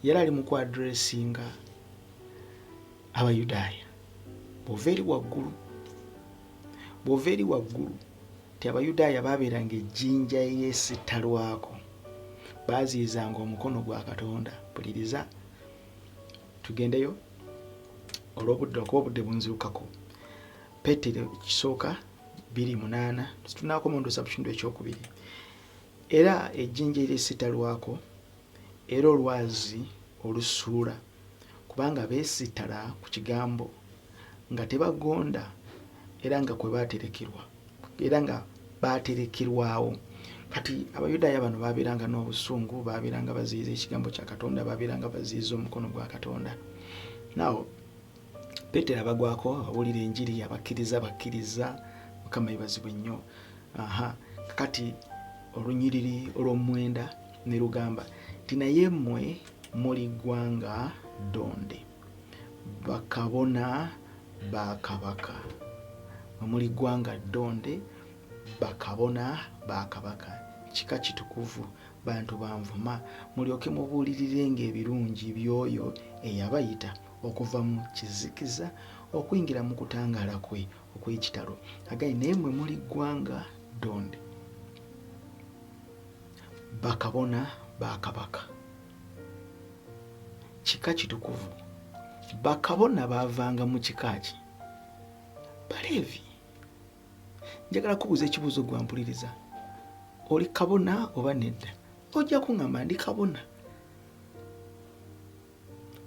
yali ali mu kuaddressinga Abayudaaya. Bw'ova eri waggulu, bw'ova eri waggulu, nti Abayudaaya baabeeranga ejjinja eryesittalwako, baaziyizanga omukono gwa Katonda. Mpuliriza, tugendeyo olw'obudde, okuba obudde bunzirukako. Peetero ekisooka 2:8, tunaakoma ndowooza mu kitundu ekyokubiri. Era ejjinja eryesittalwako, era olwazi olusuula, kubanga beesittala ku kigambo nga tebagonda era nga kwe baaterekerwa, era nga baaterekerwawo. Kati Abayudaaya bano baabeeranga n'obusungu, baabeeranga baziyiza ekigambo kya Katonda, baabeeranga baziyiza omukono gwa Katonda. Now, Peetero abagwako, ababuulira enjiri, abakkiriza, bakkiriza. Mukama yebazibwe nnyo. Aha, kakati olunyiriri olw'omwenda ne lugamba nti, naye mmwe muli ggwanga ddonde, bakabona ba kabaka. Mwe muli ggwanga ddonde, bakabona ba kabaka, kika kitukuvu, bantu ba nvuma, mulyoke mubuulirirenga ebirungi by'oyo eyabayita okuva mu kizikiza okuyingira mu kutangaala kwe okw'ekitalo. Agaye, naye mmwe muli ggwanga ddonde, bakabona ba kabaka, kika kitukuvu. Bakabona baavanga mu kika ki? Baleevi. Njagala kubuuza ekibuuzo gwa mpuliriza, oli kabona oba nedda? Ojja kuŋŋamba ndi kabona.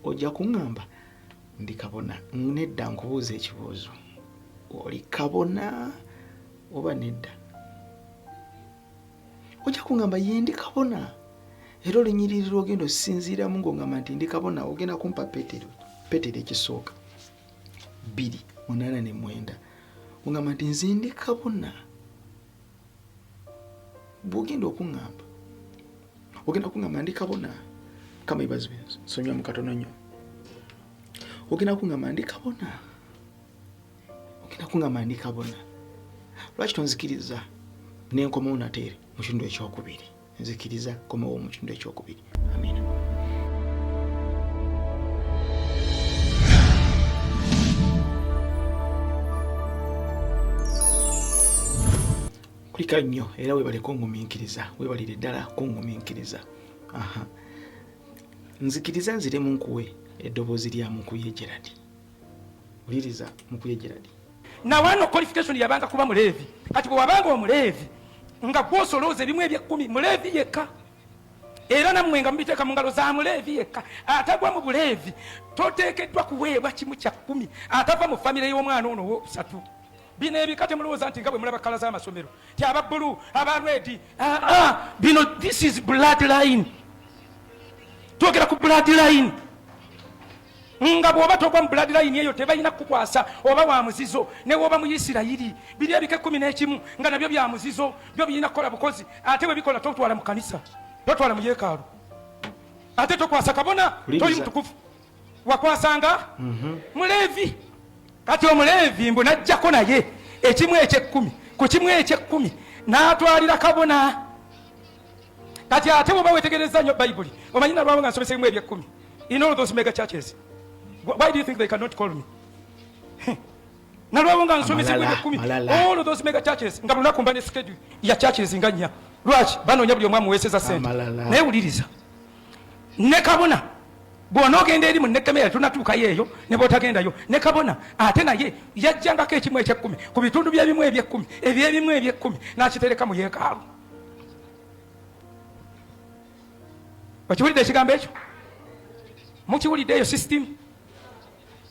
Ojja kuŋŋamba ndi kabona. Nedda, nkubuuza ekibuuzo, oli kabona oba nedda? Ojja kuŋŋamba ye ndi kabona. Era olunyiriri lw'ogenda osinziiramu ng'oŋŋamba nti ndi kabona, ogenda kumpa Peetero, Peetero ekisooka 2:89, oŋŋamba nti nze ndi kabona. Bw'ogenda okuŋŋamba, ogenda kuŋŋamba ndi kabona. Mukama yebazibwe, nsonyiwa mu katono nnyo. Ogenda kuŋŋamba ndi kabona, ogenda kuŋŋamba ndi kabona. Lwaki tonzikiriza nenkomawo nate mu kitundu ekyokubiri? Nzikiriza komawo mu kitundu ekyokubiri. Amina. Kulika nnyo era webale kungumiikiriza, webalire ddala kungumiikiriza. Aha, nzikiriza nziremu nkuwe eddoboozi lya Mukuye Gerard. Wuliriza Mukuye Gerard. Nawano qualification yabanga kuba Muleevi. Kati bwe wabanga Omuleevi nga gwosolooza ebimu eby'ekkumi, Muleevi yekka, era nammwe nga mubiteeka mu ngalo za Muleevi yekka. Atagwa mu Buleevi toteekeddwa kuweebwa kimu kya kkumi, atava mu famire y'omwana ono owookusatu. Bino ebika temulowooza nti nga bwe mulaba kkala z'amasomero ti aba bbulu, aba redi. Aa, bino this is blood line. Twogera ku blood line. Nga bw'oba togwa mu blood line eyo tebalina kukukwasa, oba wa muzizo ne w'oba mu Isirayiri. Biri ebika 11 nga nabyo bya muzizo, byo birina kukola bukozi, ate bwe bikola totwala mu kanisa, totwala mu yeekaalu, ate tokwasa kabona, toli mutukuvu. Wakwasanga Muleevi. Kati Omuleevi mbu n'ajjako naye ekimu eky'ekkumi ku kimu eky'ekkumi n'atwalira kabona. Kati ate bw'oba weetegerezza nnyo Bayibuli, omanyi nalwawo nga nsomesa ebimu eby'ekkumi in all those mega churches. Why do you think they cannot call me? Nalwawo nga nsomesa ebimu eby'ekkumi all those mega churches, nga lunaku mba ne schedule ya churches nga nnya. Lwaki banoonya buli omu amuweeseza ssente? Naye wuliriza, ne kabona bw'onoogenda eri mu Nekemiya, tunatuukayo eyo ne bw'otagendayo, ne kabona ate naye yajjangako ekimu eky'ekkumi ku bitundu by'ebimu eby'ekkumi eby'ebimu eby'ekkumi n'akitereka mu yeekaalu. Okiwulidde ekigambo ekyo? Mukiwulidde eyo sisitimu?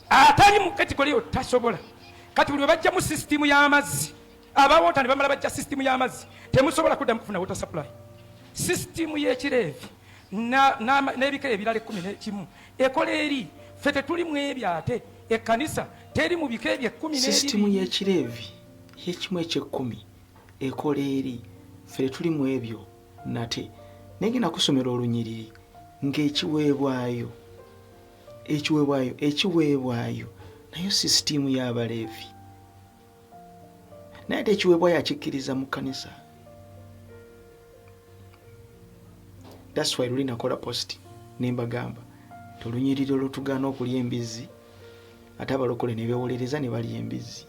Atali mu kategori eyo tasobola. Kati buli lwe bajjamu sisitimu y'amazzi, aba wota ne bamala bajja sisitimu y'amazzi, temusobola kuddamu kufuna water supply. Sisitimu y'ekireevi n'ebika ebirala 11 ekola eri ffe tetuli mu ebyo, ate ekkanisa teri mu bika ebyo ekkumi n'ebiri. Sisitimu y'ekireevi y'ekimu eky'ekkumi ekola eri ffe tetuli mu ebyo nate. Naye ngenda kusomera olunyiriri ng'ekiweebwayo, ekiweebwayo, ekiweebwayo nayo sisitimu y'Abaleevi. Naye ate ekiweebwayo akikkiriza mu kkanisa. That's why luli nakola post ne mbagamba tolunyiriri olutugaana okulya embizzi, ate abalokole ne beewolereza ne balya embizzi.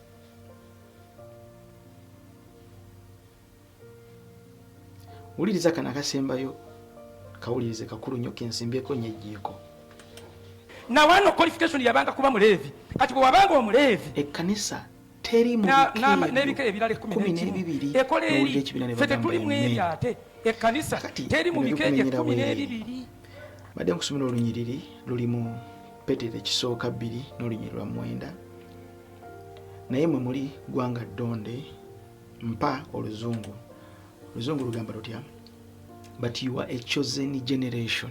Wuliriza kano akasembayo, kawulirize kakulu nnyo, kensimbyeko nnyo ejjiiko. Nawano qualification yabanga kuba muleevi. Kati bwe wabanga omuleevi, ekkanisa teri mu n'ebika ebirala ekkumi n'ebibiri ekola eri ffe tetuli mu ebyo, ate ekkanisa teri mu bika ebyo 12. Badde nkusomera olunyiriri luli mu Peetero ekisooka 2 n'olunyiriri lwa 9. Naye mwe muli ggwanga ddonde, mpa oluzungu. Oluzungu lugamba lutya? But you are a chosen generation.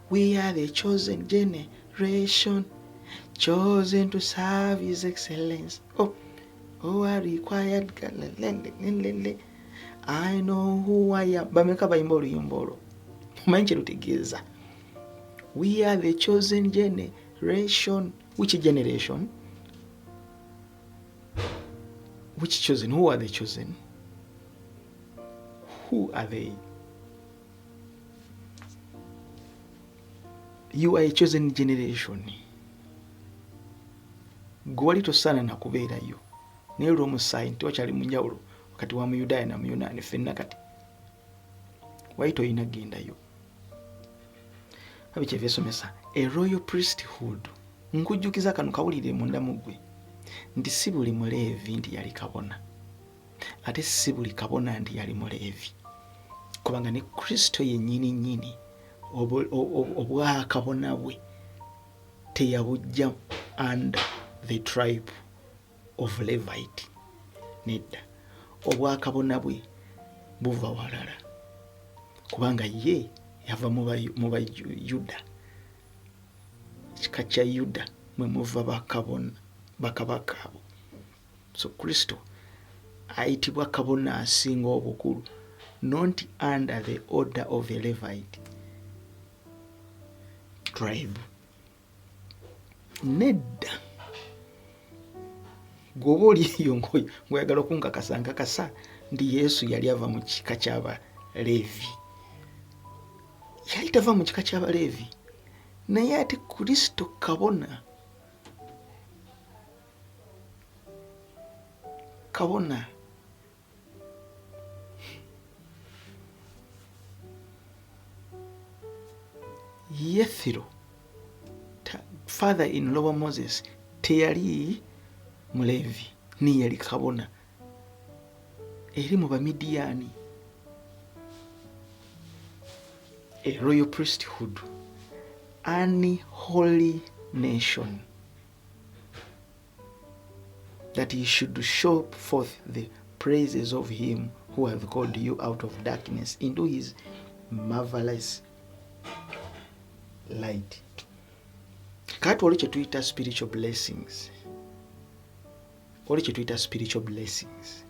We are the chosen generation, chosen to serve his excellence. Oh, oh, I required I know who I am. Bameka bayimba oluyimba olwo? Omanyi kye lutegeeza? We are the chosen generation. Which generation? Which chosen? Who are the chosen? Who are they? You are a chosen generation. Gwe wali tosaana na kubeerayo, naye olw'omusaayi nti wakyali mu njawulo wakati wa Muyudaaya na Muyunaani, ffenna kati wali tolina kugendayo. Abi kyeva esomesa a royal priesthood. Nkujjukiza kano, kawulire munda mu ggwe nti si buli Muleevi nti yali kabona, ate si buli kabona nti yali Muleevi, kubanga ne Kristo yennyini nnyini obwakabona bwe teyabujja under the tribe of Levite. Nedda, obwakabona bwe buva walala, kubanga ye yava mu Bayuda. Ekika kya Yuda mwe muva bakabona, bakabaka abo. So Kristo ayitibwa kabona asinga obukulu, not under the order of a Levite tribe. Nedda, gwoba oli eyo ng'oyagala okunkakasa nkakasa nti Yesu yali ava mu kika ky'Abaleevi, yali tava mu kika ky'Abaleevi, naye ate Kristo kabona. Kabona Yethiro, father in law Moses, teyali Muleevi, ni yali kabona eri mu Bamidiyaani. A royal priesthood, an holy nation, that he should show forth the praises of him who hath called you out of darkness into his marvelous light. Kati waliwo kye tuyita spiritual blessings, waliwo kye tuyita spiritual blessings.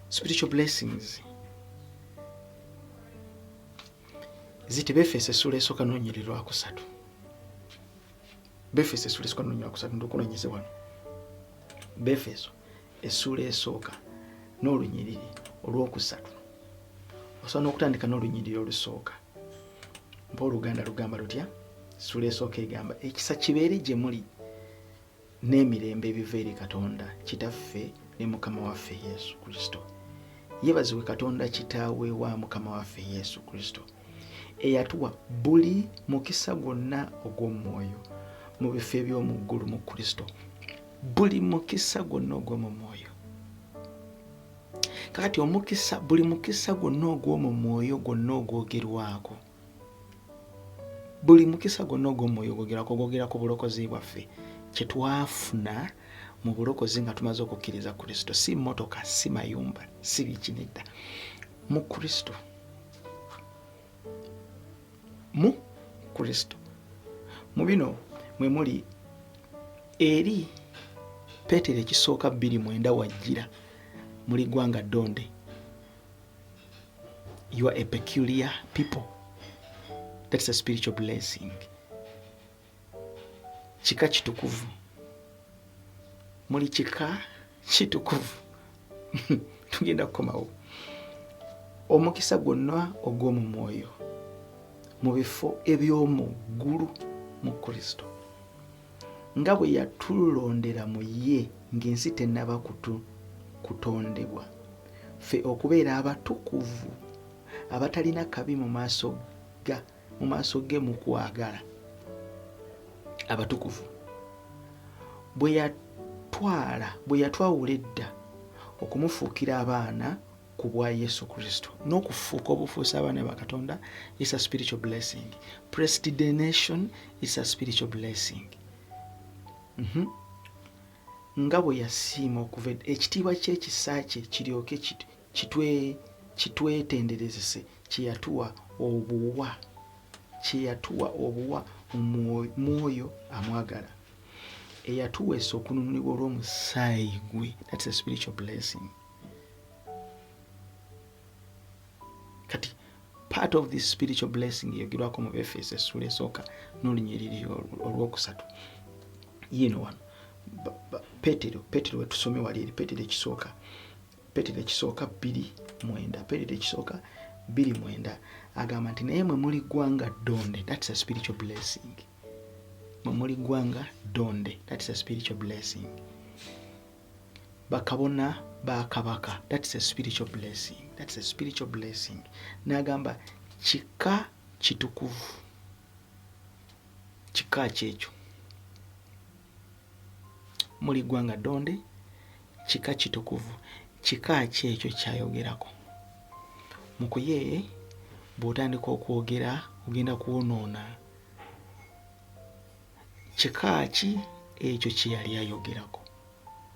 Spiritual blessings ziti: Befeso essula esooka n'olunyiriri lwakusatu. Befeso essula esooka n'olunyiriri lwakusatu, ndukunonyeze wano. Befeso essuula esooka n'olunyiriri olwokusatu, osobola n'okutandika n'olunyiriri olusooka. Mpa Oluganda, lugamba lutya? Essuula esooka egamba, "Ekisa kibeere gye muli n'emirembe ebiva eri Katonda Kitaffe ne Mukama waffe Yesu Kristo. Yeebazibwe Katonda Kitaawe wa Mukama waffe Yesu Kristo, eyatuwa buli mukisa gwonna ogw'omwoyo mu bifo eby'omu ggulu mu Kristo." Buli mukisa gwonna ogw'omu mwoyo. Kakati omukisa, buli mukisa gwonna ogw'omu mwoyo gwonna ogwogerwako, buli mukisa gwonna ogw'omwoyo ogwogerwako, ogwogera ku bulokozi bwaffe, kyetwafuna mu bulokozi nga tumaze okukkiriza Kristo. Si motoka, si mayumba, si biki, nedda, mu Kristo, mu Kristo. Mu bino mwe muli eri Peetero ekisooka 2:9 wajjira muli ggwanga ddonde. You are a peculiar people. That's a spiritual blessing. Kika kitukuvu, muli kika kitukuvu. Tugenda kukomawo. Omukisa gwonna ogw'omu mwoyo mu bifo eby'omu ggulu mu Kristo, nga bwe yatulondera mu ye ng'ensi tennaba kutondebwa, ffe okubeera abatukuvu abatalina kabi mu maaso ge mu kwagala. Abatukuvu bwe yatwawula edda okumufuukira abaana ku bwa Yesu Kristo, n'okufuuka obufuusa abaana ba Katonda is a spiritual blessing. Predestination is a spiritual blessing. Nga bwe yasiima okuva ekitiibwa ky'ekisa kye kiryoke kitwetenderezese, kye yatuwa obuwa mwoyo amwagala, eyatuweesa okununulibwa olw'omusaayi gwe. That's a spiritual blessing. Kati part of this spiritual blessing eyogerwako mu Befeso essula esooka n'olunyiriri olwokusatu. Yino wano Petero wetusome wali eri Petero ekisooka 2:9, Petero ekisooka 2:9 agamba nti naye mwe muli ggwanga ddonde. That's a spiritual blessing. Mwe muli ggwanga ddonde. That's a spiritual blessing. Bakabona ba kabaka. That's a spiritual blessing. That's a spiritual blessing. N'agamba kika kitukuvu. Kika kyekyo. Muli ggwanga ddonde, kika kitukuvu. Kika kyekyo kyayogerako. Mukuye bw'otandika okwogera ogenda kwonoona. Kika ki ekyo kye yali ayogerako?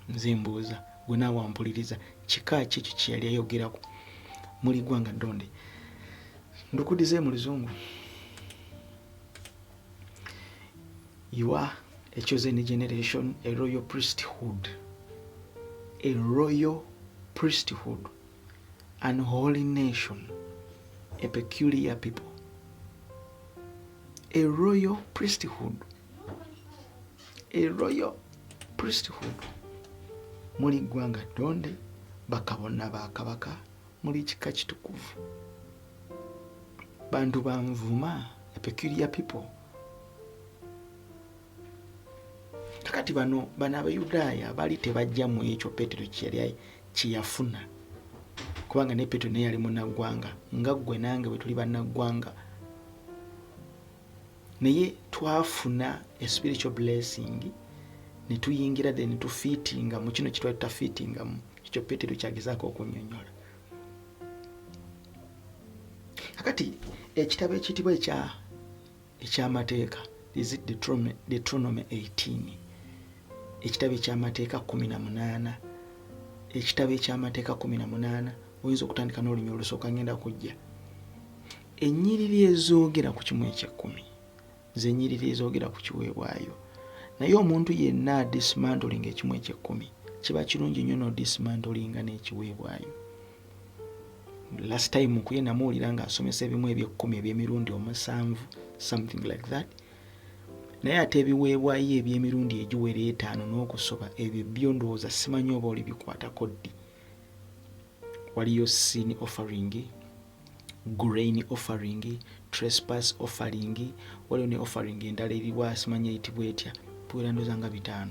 Nze mbuuza, gwe naawe wampuliriza, kika ki ekyo kye yali ayogerako? Muli ggwanga ddonde. Ndukudize mu Luzungu. You are a chosen generation, a royal priesthood. A royal priesthood, an holy nation, a peculiar people. A royal priesthood. A royal priesthood. Muli ggwanga ddonde, bakabona ba kabaka, muli kika kitukuvu. Bantu banvuma, a peculiar people. Kakati bano Abayudaaya bali tebajja mu ekyo Petero kye yafuna, kubanga ne Petero naye yali munnaggwanga nga ggwe nange bwe tuli bannaggwanga, naye twafuna a spiritual blessing ne tuyingira then tufiitinga mu kino kye twali tutafiitingamu. Ekyo Petero kyagezaako okunnyonnyola. Kakati ekitabo ekiyitibwa ekyamateeka, is it Deuteronomy 18, ekitabo ekyamateeka 18, ekitabo ekyamateeka 18, oyinza okutandika n'olunyiriri olusooka, ngenda kujja. Ennyiriri ezoogera ku kimu eky'ekkumi ze nnyiriri ezoogera ku kiweebwayo. Naye omuntu yenna dismantling ekimu eky'ekkumi, kiba kirungi nnyo n'odismantlinga n'ekiweebwayo. Last time nkuye namuwulira ng'asomesa ebimu eby'ekkumi eby'emirundi 7, something like that. Naye ate ebiweebwayo eby'emirundi egiwera 5 n'okusoba, ebyo byo ndowooza simanyi oba olibikwatako ddi. Waliyo sin offering, grain offering, trespass offering, waliyo ne offering endala eriwa simanyi eyitibwa etya, tuwera ndowooza nga 5.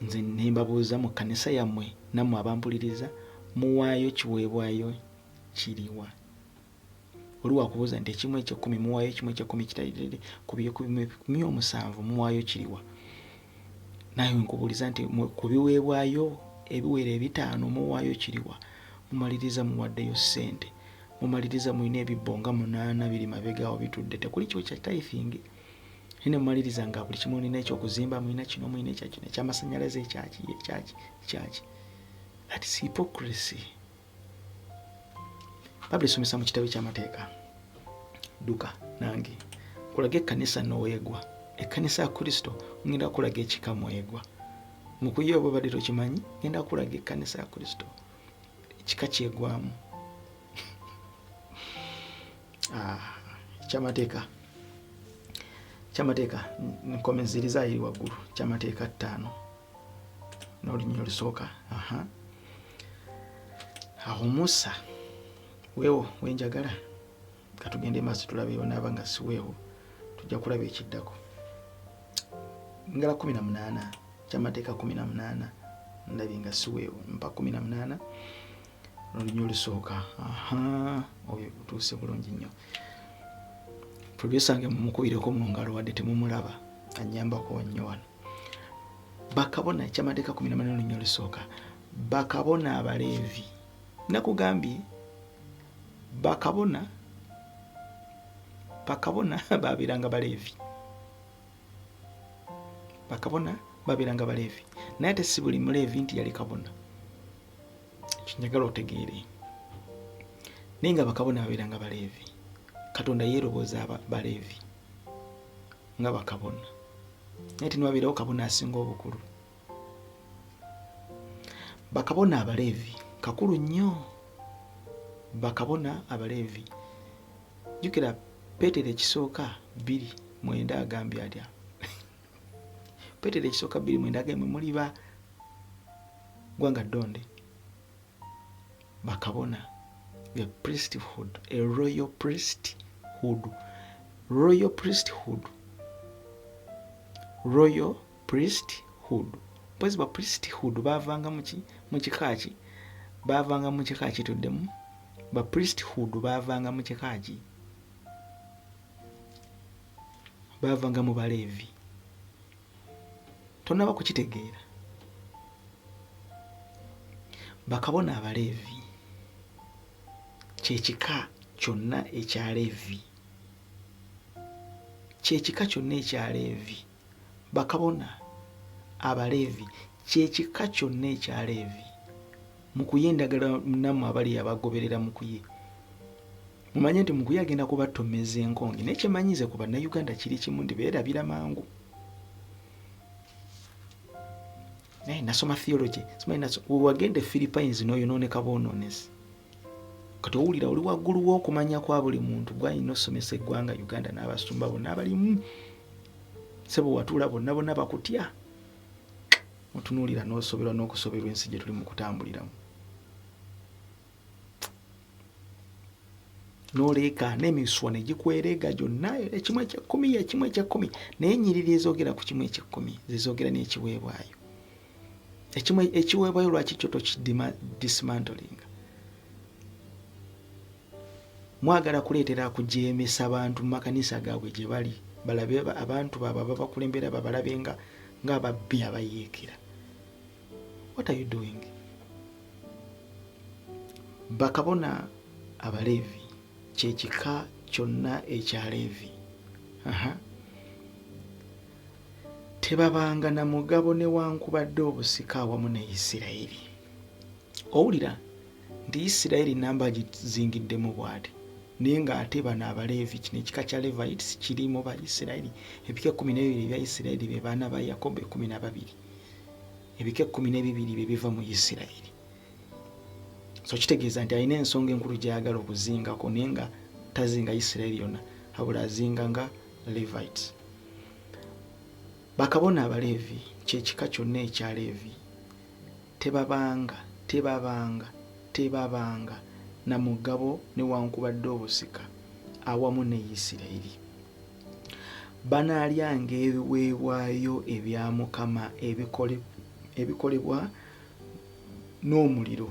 Nze ne mbabuuza mu kkanisa yammwe nammwe abampuliriza, muwaayo kiweebwayo kiriwa? Oli wakubuuza nti ekimu eky'ekkumi muwaayo ekimu eky'ekkumi kitalirire ku by'ekumi omusanvu muwaayo kiriwa? Naye nkubuuliza nti ku biweebwayo ebiwera 5 muwaayo kiriwa? Mumaliriza muwaddeyo ssente, mumaliriza mulina ebibbo nga 8 biri mabega awo bitudde, tekuli kiwe kya tithing. Naye mumaliriza nga buli kimu mulina ekyokuzimba, mulina kino, mulina ekya kino, ekyamasannyalaze, ekyaki, ekyaki, ekyaki. That is hypocrisy. Bayibuli esomesa mu kitabo eky'amateeka. Dduka nange nkulaga ekkanisa n'oweegwa, ekkanisa ya Kristo ngenda kulaga ekika mwegwa. Mukuye oba obadde tokimanyi, ngenda kulaga ekkanisa ya Kristo ekika kyegwamu. Ekyamateeka nkomeziriza eri waggulu, ekyamateeka 5 n'olunyiriri olusooka. Awo Musa Weewo wenjagala katugende maaso tulabe onaaba nga si weewo, tujja kulaba ekiddako. Ngala 18, Kyamateeka 18, ndabye nga si weewo, mpa 18 olunya olusooka. Aha, oyo otuuse bulungi nnyo. Producer nge mumukubireko mu ngalo wadde temumulaba, annyambako nnyo wano. Bakabona, Kyamateeka 18 olunya olusooka, bakabona Abaleevi. Nakugambye bakabona, bakabona babeeranga Baleevi, bakabona babeeranga Baleevi, naye ate si buli Muleevi nti yali kabona. Kinjagala otegeere, naye nga bakabona babeeranga Baleevi. Katonda yeerobooza Baleevi nga bakabona, naye teniwabeerawo kabona asinga obukulu. Bakabona Abaleevi kakulu nnyo, bakabona Abaleevi. Jjukira Peetero ekisooka 2:9 agambye atya? Peetero ekisooka 2:9 agambye muli ba ggwanga ddonde, bakabona, the priesthood, a royal priesthood, royal priesthood, royal priesthood. Mpozi ba priesthood baavanga mu kika ki? Baavanga mu kika kituddemu. Ba priesthood baavanga mu kika ki? Baavanga mu Baleevi. Tonnaba kukitegeera. Bakabona Abaleevi kyekika kyonna ekya Leevi, kyekika kyonna ekya Leevi. Bakabona Abaleevi kyekika kyonna ekya Leevi. Mukuye endagala nammwe abali abagoberera mukuye, mumanye nti mukuye agenda kubatomeza enkonge. Naye kyemanyize ku Bannayuganda kiri kimu nti beerabira mangu. Naye nasoma theology, wewagenda e Philippines n'oyonooneka bwonoonesi. Kati owulira oli waggulu w'okumanya kwa buli muntu gwalina osomesa eggwanga Uganda n'abasumba bonna abalimu. Sebo watuula bonna bonna bakutya, otunuulira n'osoberwa n'okusoberwa ensi gye tuli mu kutambuliramu. N'oleeka n'emiswa ne gikwereega gyonna, ekimu eky'ekkumi, ekimu eky'ekkumi. Naye ennyiriri ezoogera ku kimu eky'ekkumi zezoogera n'ekiweebwayo. Ekimu ekiweebwayo lwaki kyo tokidismantlinga? Mwagala kuleetera kujeemesa bantu mu makanisa gaabwe gye bali, balabe abantu baabwe ababakulembera babalabe ng'ababbi abayeekera. What are you doing? Bakabona Abaleevi kyekika kyonna ekya Leevi. Aha. Tebabanga na mugabo newankubadde obusika awamu ne Isirayiri. Owulira nti Isirayiri namba gizingiddemu bw'ati, naye ng'ate bano Abaleevi, kino ekika kya Levites kiri mu ba Isirayiri. Ebika 12 ebya Isirayiri be baana ba Yakobo 12. Ebika 12 bye biva mu Isirayiri. So kitegeeza nti alina ensonga enkulu gy'ayagala okuzingako, naye nga tazinga Isirayiri yonna, wabula azinga nga Levites. Bakabona Abaleevi kyekika kyonna ekya Leevi. Tebabanga, tebabanga, tebabanga na mugabo newankubadde obusika awamu ne Isirayiri. Banaalyanga ebiweebwayo ebya Mukama ebikolebwa n'omuliro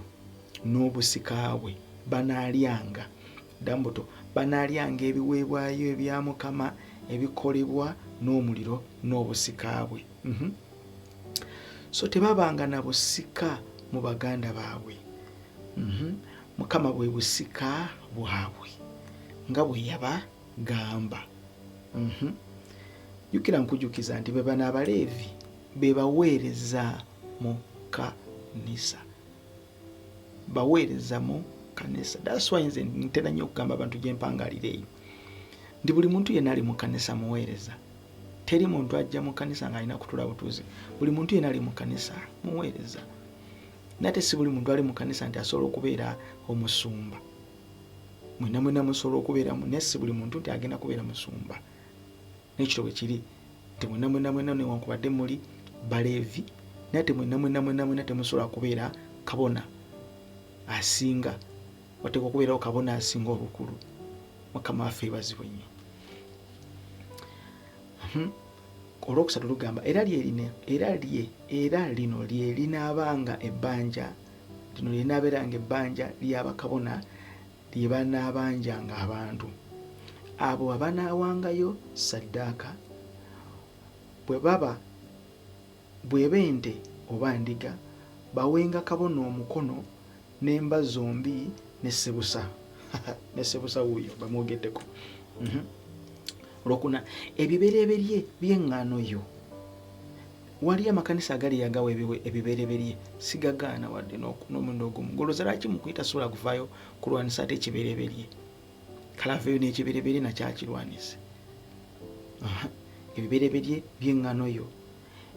n'obusika bwe. Banaalyanga dambuto, banaalyanga ebiweebwayo ebya Mukama ebikolebwa n'omuliro n'obusika bwe. So tebabanga na busika mu baganda baabwe. Mukama bwe busika bwabwe nga bwe yabagamba. Jjukira nkujjukiza nti be bano Abaleevi be baweereza mu kanisa, baweereza mu kanisa. That's why nze ntera nnyo okugamba abantu gye mpangalira eyo nti buli muntu yenna ali mu kanisa muweereza. Teri muntu ajja mu kanisa ng'alina kutula butuuzi. Buli muntu yenna ali mu kanisa muweereza. Naye ate si buli muntu ali mu kanisa nti asobola okubeera omusumba. Mwenna mwenna musobola okubeeramu, naye si buli muntu nti agenda kubeera musumba. N'ekito bwe kiri nti mwenna mwenna mwenna newankubadde muli Baleevi, naye ate mwenna mwenna mwenna mwenna temusobola kubeera kabona asinga. Wateekwa okubeerawo kabona asinga obukulu. Mukama waffe ebazibwe nnyo. Olwokusatu lugamba, era lyerine era lye era lino lye linaabanga ebbanja, lino linaabeeranga ebbanja ly'abakabona lye banaabanjanga abantu abo abanaawangayo ssaddaaka, bwe baba bw'eba ente oba ndiga, bawenga kabona omukono n'emba zombi ne ssebusa. Ne ssebusa wuuyo bamwogeddeko. Olwokuna, ebibereberye by'eŋŋaano yo. Waliyo amakanisa agali agawa ebibereberye, sigagaana wadde n'omulundi ogumu. Golooza lwaki mu kuyita sobola kuvaayo kulwanisa ate ekibereberye? Kale aveeyo n'ekibereberye nakyakirwanise. Ebibereberye by'eŋŋaano yo,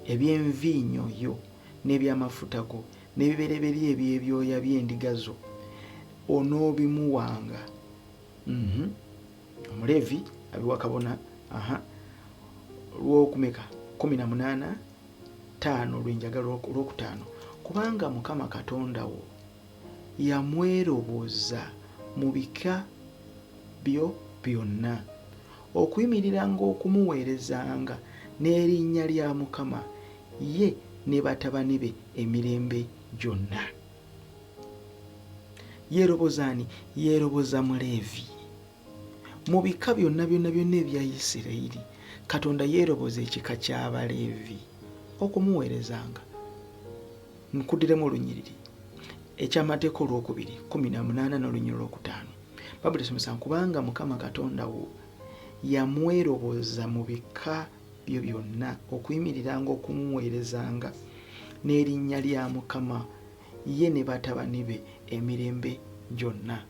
eby'enviinyo yo, n'ebyamafuta go, n'ebibereberye eby'ebyoya by'endiga zo, onoobimuwanga. Omuleevi abiwa kabona. Lwokumeka 18:5 lwenjagala, olwokutaano, kubanga Mukama Katonda wo yamweroboza mu bika byo byonna okuyimiriranga okumuweerezanga n'erinnya lya Mukama, ye ne batabani be emirembe gyonna. Yeeroboza ani? Yeeroboza Muleevi mu bika byonna byonna byonna ebya Isirayiri. Katonda yeeroboza ekika ky'Abaleevi okumuweerezanga. Nkuddiremu olunyiriri, Ekyamateeka olwokubiri 18 n'olunyiriri olwokutaano. Bayibuli esomesa, kubanga Mukama Katonda wo yamweroboza mu bika byo byonna okuyimiriranga okumuweerezanga n'erinnya lya Mukama, ye ne batabani be emirembe gyonna.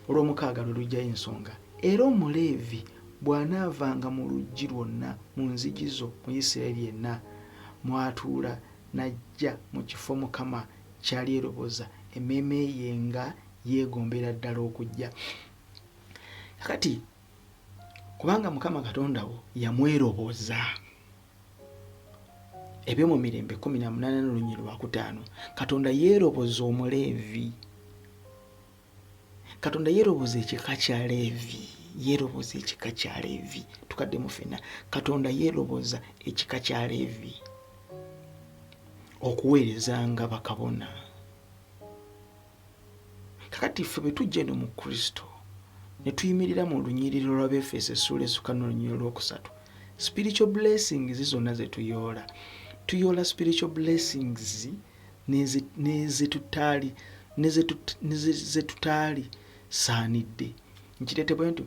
Olwomukaaga lwe lujjayo ensonga. Era Omuleevi bw'anaavanga mu luggi lwonna mu nzigi zo mu Isirayiri yenna mw'atuula, n'ajja mu kifo Mukama ky'alyeroboza, emmeeme ye nga yeegombera ddala okujja. Kakati kubanga Mukama Katonda wo yamweroboza. Ebyomu Mirembe 18 n'olunyiriri lwakutaano. Katonda yeeroboza Omuleevi. Katonda yeeroboza ekika kya Leevi. Yeeroboza ekika kya Leevi. Tukaddemu ffenna. Katonda yeeroboza ekika kya Leevi okuweerezanga bakabona. Kakati ffe bwe tujja eno mu Kristo ne tuyimirira mu lunyiriri lw'Abefeso essuula esukka n'olunyiriri olwokusatu, spiritual blessings zonna ze tuyoola, tuyoola spiritual blessings nezetutaali nezetutaali saanidde. Nkireete bwe nti,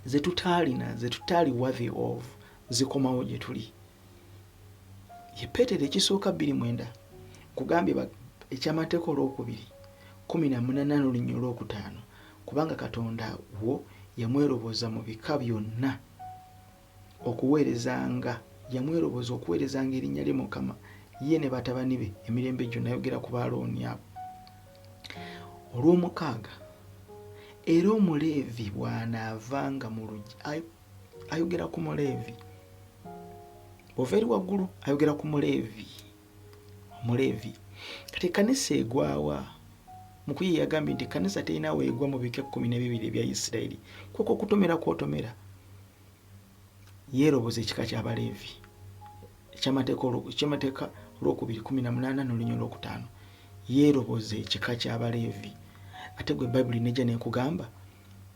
zetutaalina, zetutaali worthy of, zikomawo gye tuli. Ye Peetero ekisooka 29. Nkugambye, Ekyamateeka olwokubiri 18 n'olunyiriri olwokutaano, kubanga Katonda wo yamweroboza mu bika byonna okuweerezanga, yamweroboza okuweerezanga erinnya lye Mukama, ye ne batabani be emirembe gyonna. Ayogera ku Baalooni abo. Olw'omukaaga, era Omuleevi bw'anaavanga mu luggi. Ayogera ku Muleevi. Bw'ova eri waggulu, ayogera ku Muleevi. Omuleevi. Kati ekkanisa egwawa? Mukuye yagambye nti ekkanisa terina weegwa mu bika 12 ebya Isirayiri. Kwekwo okutomera kwotomera. Yeeroboza ekika ky'Abaleevi. Ekyamateeka olwokubiri 18 n'olunyiriri olwokutaano. Yeeroboza ekika ky'Abaleevi. Ate gwe Bayibuli nejja nekugamba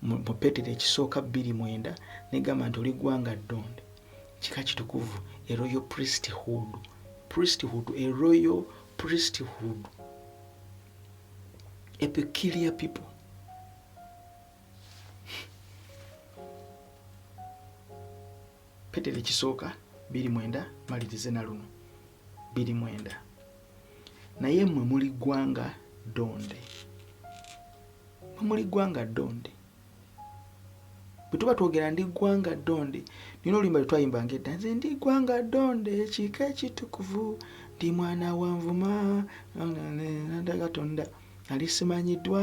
mu Peetero ekisooka 29, negamba nti oli ggwanga ddonde, kika kitukuvu, a royal priesthood, a royal priesthood, a peculiar people. Peetero ekisooka 29, malirize na luno 29. Naye mmwe muli ggwanga ddonde. Mwe muli ggwanga ddonde. Bwe tuba twogera ndi ggwanga ddonde, nina oluyimba lwe twayimbanga edda, nze ndi ggwanga ddonde, ekika ekitukuvu, ndi mwana wa nvuma nanda Katonda ali simanyiddwa,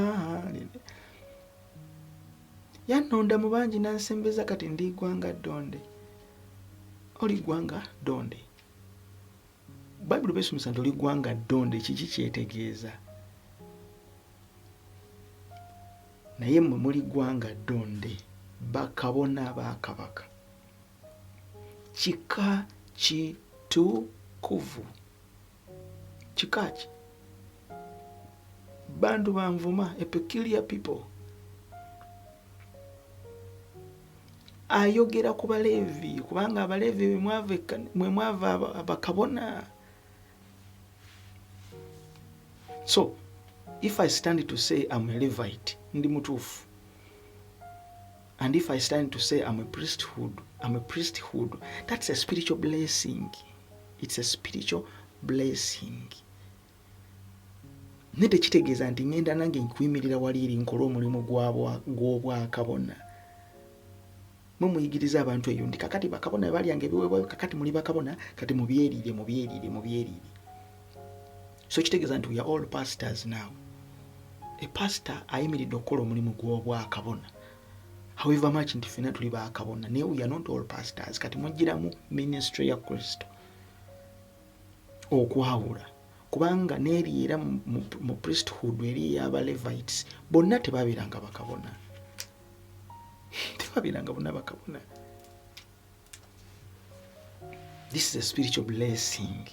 yannonda mu bangi nansembeza, kati ndi ggwanga ddonde. Oli ggwanga ddonde. Bayibuli besomesa nti oli ggwanga ddonde. Kiki kyetegeeza? Naye mmwe muli ggwanga ddonde, bakabona ba kabaka, kika kitukuvu. Kika ki? Bantu banvuma, a peculiar people. Ayogera ku Baleevi, kubanga Abaleevi mwe mwava abakabona. So if I stand to say I'm a Levite, ndi mutuufu. And if I stand to say I'm a priesthood, I'm a priesthood, that's a spiritual blessing. It's a spiritual blessing. Naye tekitegeeza nti ŋŋenda nange nkuyimirira wali eri nkole omulimu gw'obwakabona. Mwe muyigiriza abantu eyo nti kakati bakabona balyanga ebiweebwayo, kakati muli bakabona, kati mubyeriire, mubyeriire, mubyeriire. So kitegeeza nti we are all pastors now. A pastor ayimiridde okukola omulimu gw'obwakabona. However much nti ffenna tuli bakabona, naye we are not all pastors. Kati mugiramu ministry ya Kristo okwawula, kubanga n'eri era mu priesthood eri ey'aba Levites bonna tebabeeranga bakabona, tebabeeranga bonna bakabona. This is a spiritual blessing.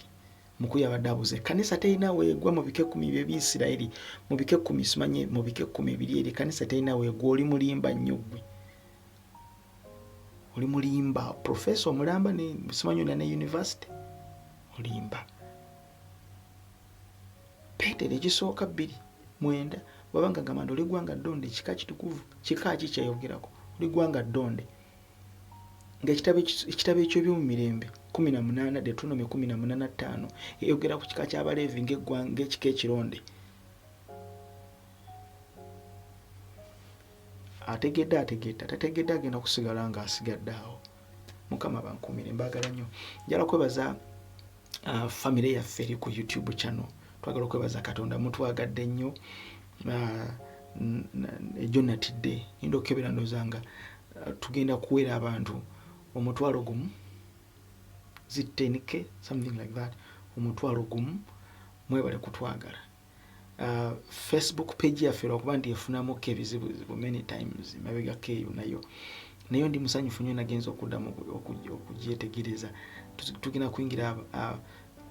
Mukulu abadde abuuza, ekkanisa terina weegwa mu bika 10 by'Ebisirayiri, mu bika 10, simanye mu bika 10 ebiri eri, ekkanisa terina weegwa. Oli mulimba nnyo ggwe, oli mulimba. Professor omulamba ne simanyi olina ne university, olimba. Peetero ekisooka 2:9, bwabanga gamba nti oli ggwanga ddonde, kika kitukuvu, kika ki kyayogerako? Oli ggwanga ddonde. Ng'ekitabo ekitabo eky'ebyomumirembe 18, Deuteronomy 18:5, eyogera ku kika ky'Abaleevi ng'ekika ekironde. Ategedde ategedde, atategedde agenda kusigala ng'asigadde awo. Mukama bankuumire, mbaagala nnyo. Njala kwebaza famire yaffe eri ku YouTube channel. Twagala okwebaza Katonda, mutwagadde nnyo. Ejo natidde ngenda okukebera, ndowooza nga tugenda kuwera abantu 10,000, zi 10K, something like that, 10,000. Mwebale kutwagala. Facebook page yaffe lwakuba nti efunamuko ebizibuzibu many times mabegako eyo, nayo ndi musanyufu nnyo nagenza okuddamu okugyetegereza. Tugenda kuyingira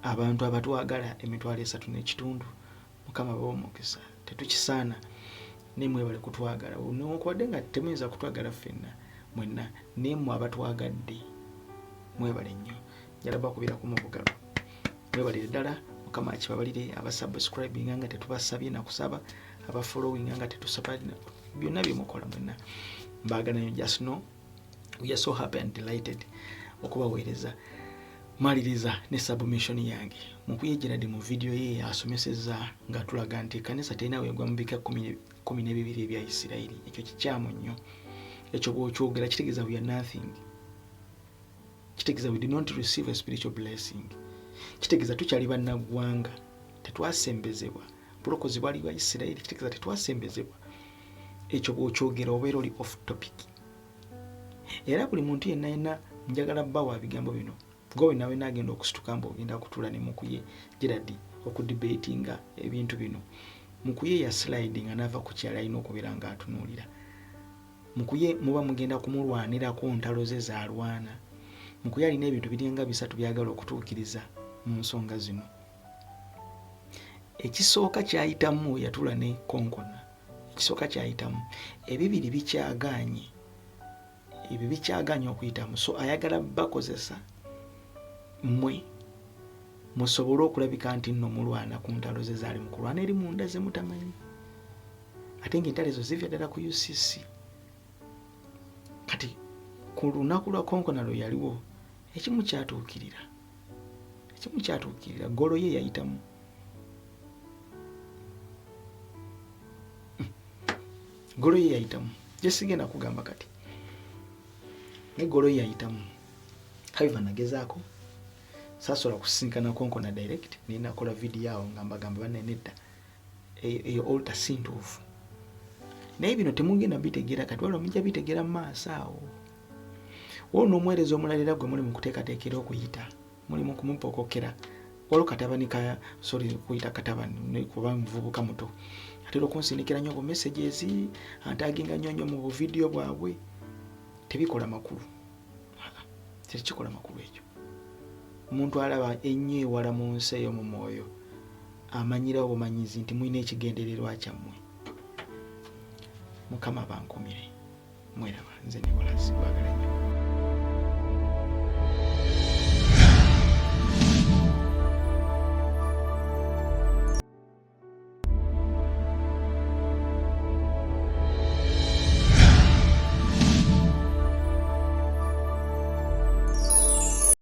abantu abatwagala 350,000. Mukama bawa omukisa, tetukisaana, naye mwebale kutwagala. Newankubadde nga temuyinza kutwagala ffenna mwenna, naye mmwe abatwagadde mwebale nnyo. Njala bakubirako mu bugalo, mwebalire ddala. Mukama akibabalire. Abasubscribinga nga tetubasabye nakusaba, abafollowinga nga tetusaba, byonna byemukola mwenna mbaagala nnyo. Just know we are so happy and delighted okubaweereza. Maliriza ne submission yange. Mukuye Gerard mu vidiyo ye asomeseza nga tulaga nti ekkanisa terina weegwa mu bika 12 ebya Isirayiri. Ekyo kikyamu nnyo. Ekyo bw'okyogera kitegeeza we are nothing, kitegeeza we did not receive a spiritual blessing, kitegeeza tukyali bannaggwanga, tetwasembezebwa. Bulokozi bwali bwa Isirayiri, kitegeeza tetwasembezebwa. Ekyo bw'okyogera obeera oli off topic. Era buli muntu yenna yenna njagala bbawa bigambo bino, gwe wenna wenna agenda okusituka mbu ogenda kutuula ne Mukuye Gerard okudebatinga ebintu bino, Mukuye ya sliding anaava ku kyalo alina okubeera ng'atunuulira. Mukuye muba mugenda kumulwanirako ntalo ze z'alwana. Mukuye alina ebintu biringa bisatu byagala okutuukiriza mu nsonga zino. Ekisooka kyayitamu, yatula ne konkona, ekisooka kyayitamu. Ebibiri bikyagaanye, ebyo bikyagaanye okuyitamu. So ayagala bakozesa mmwe musobole okulabika nti nno mulwana ku ntalo ze zaali mu kulwana eri munda ze mutamanyi, ate ngaentalo ezo zivya ddala ku UCC. Kati ku lunaku lwa konkona lwe yaliwo, ekimu kyatuukirira, ekimu kyatuukirira, goal ye yayitamu. Goal ye yayitamu, gyesigenda kugamba kati, ne goal ye yayitamu. However, nagezaako, sasobola kusisinkana konkona direct, naye nakola vidiyo awo nga mbagamba banne nedda, eyo altar si ntuufu. Naye bino temugenda bitegeera kati, waliwo mujja bitegeera mu maaso awo. Waliwo n'omuweereza omulala era gwe muli mu kuteekateekera okuyita, muli mu kumupokokera. Waliwo katabani ka, sorry kuyita katabani kuba muvubuka muto, Atera okunsindikira nnyo bu messages, antaginga nnyo nnyo mu buvidiyo bwabwe. Tebikola makulu, tekikola makulu ekyo. Omuntu alaba ennyo ewala mu nsi eyo mu mwoyo amanyirawo bumanyizi nti mulina ekigendererwa kyammwe. Mukama bankumire. Mweraba, nze Nicolas, mbagala nnyo.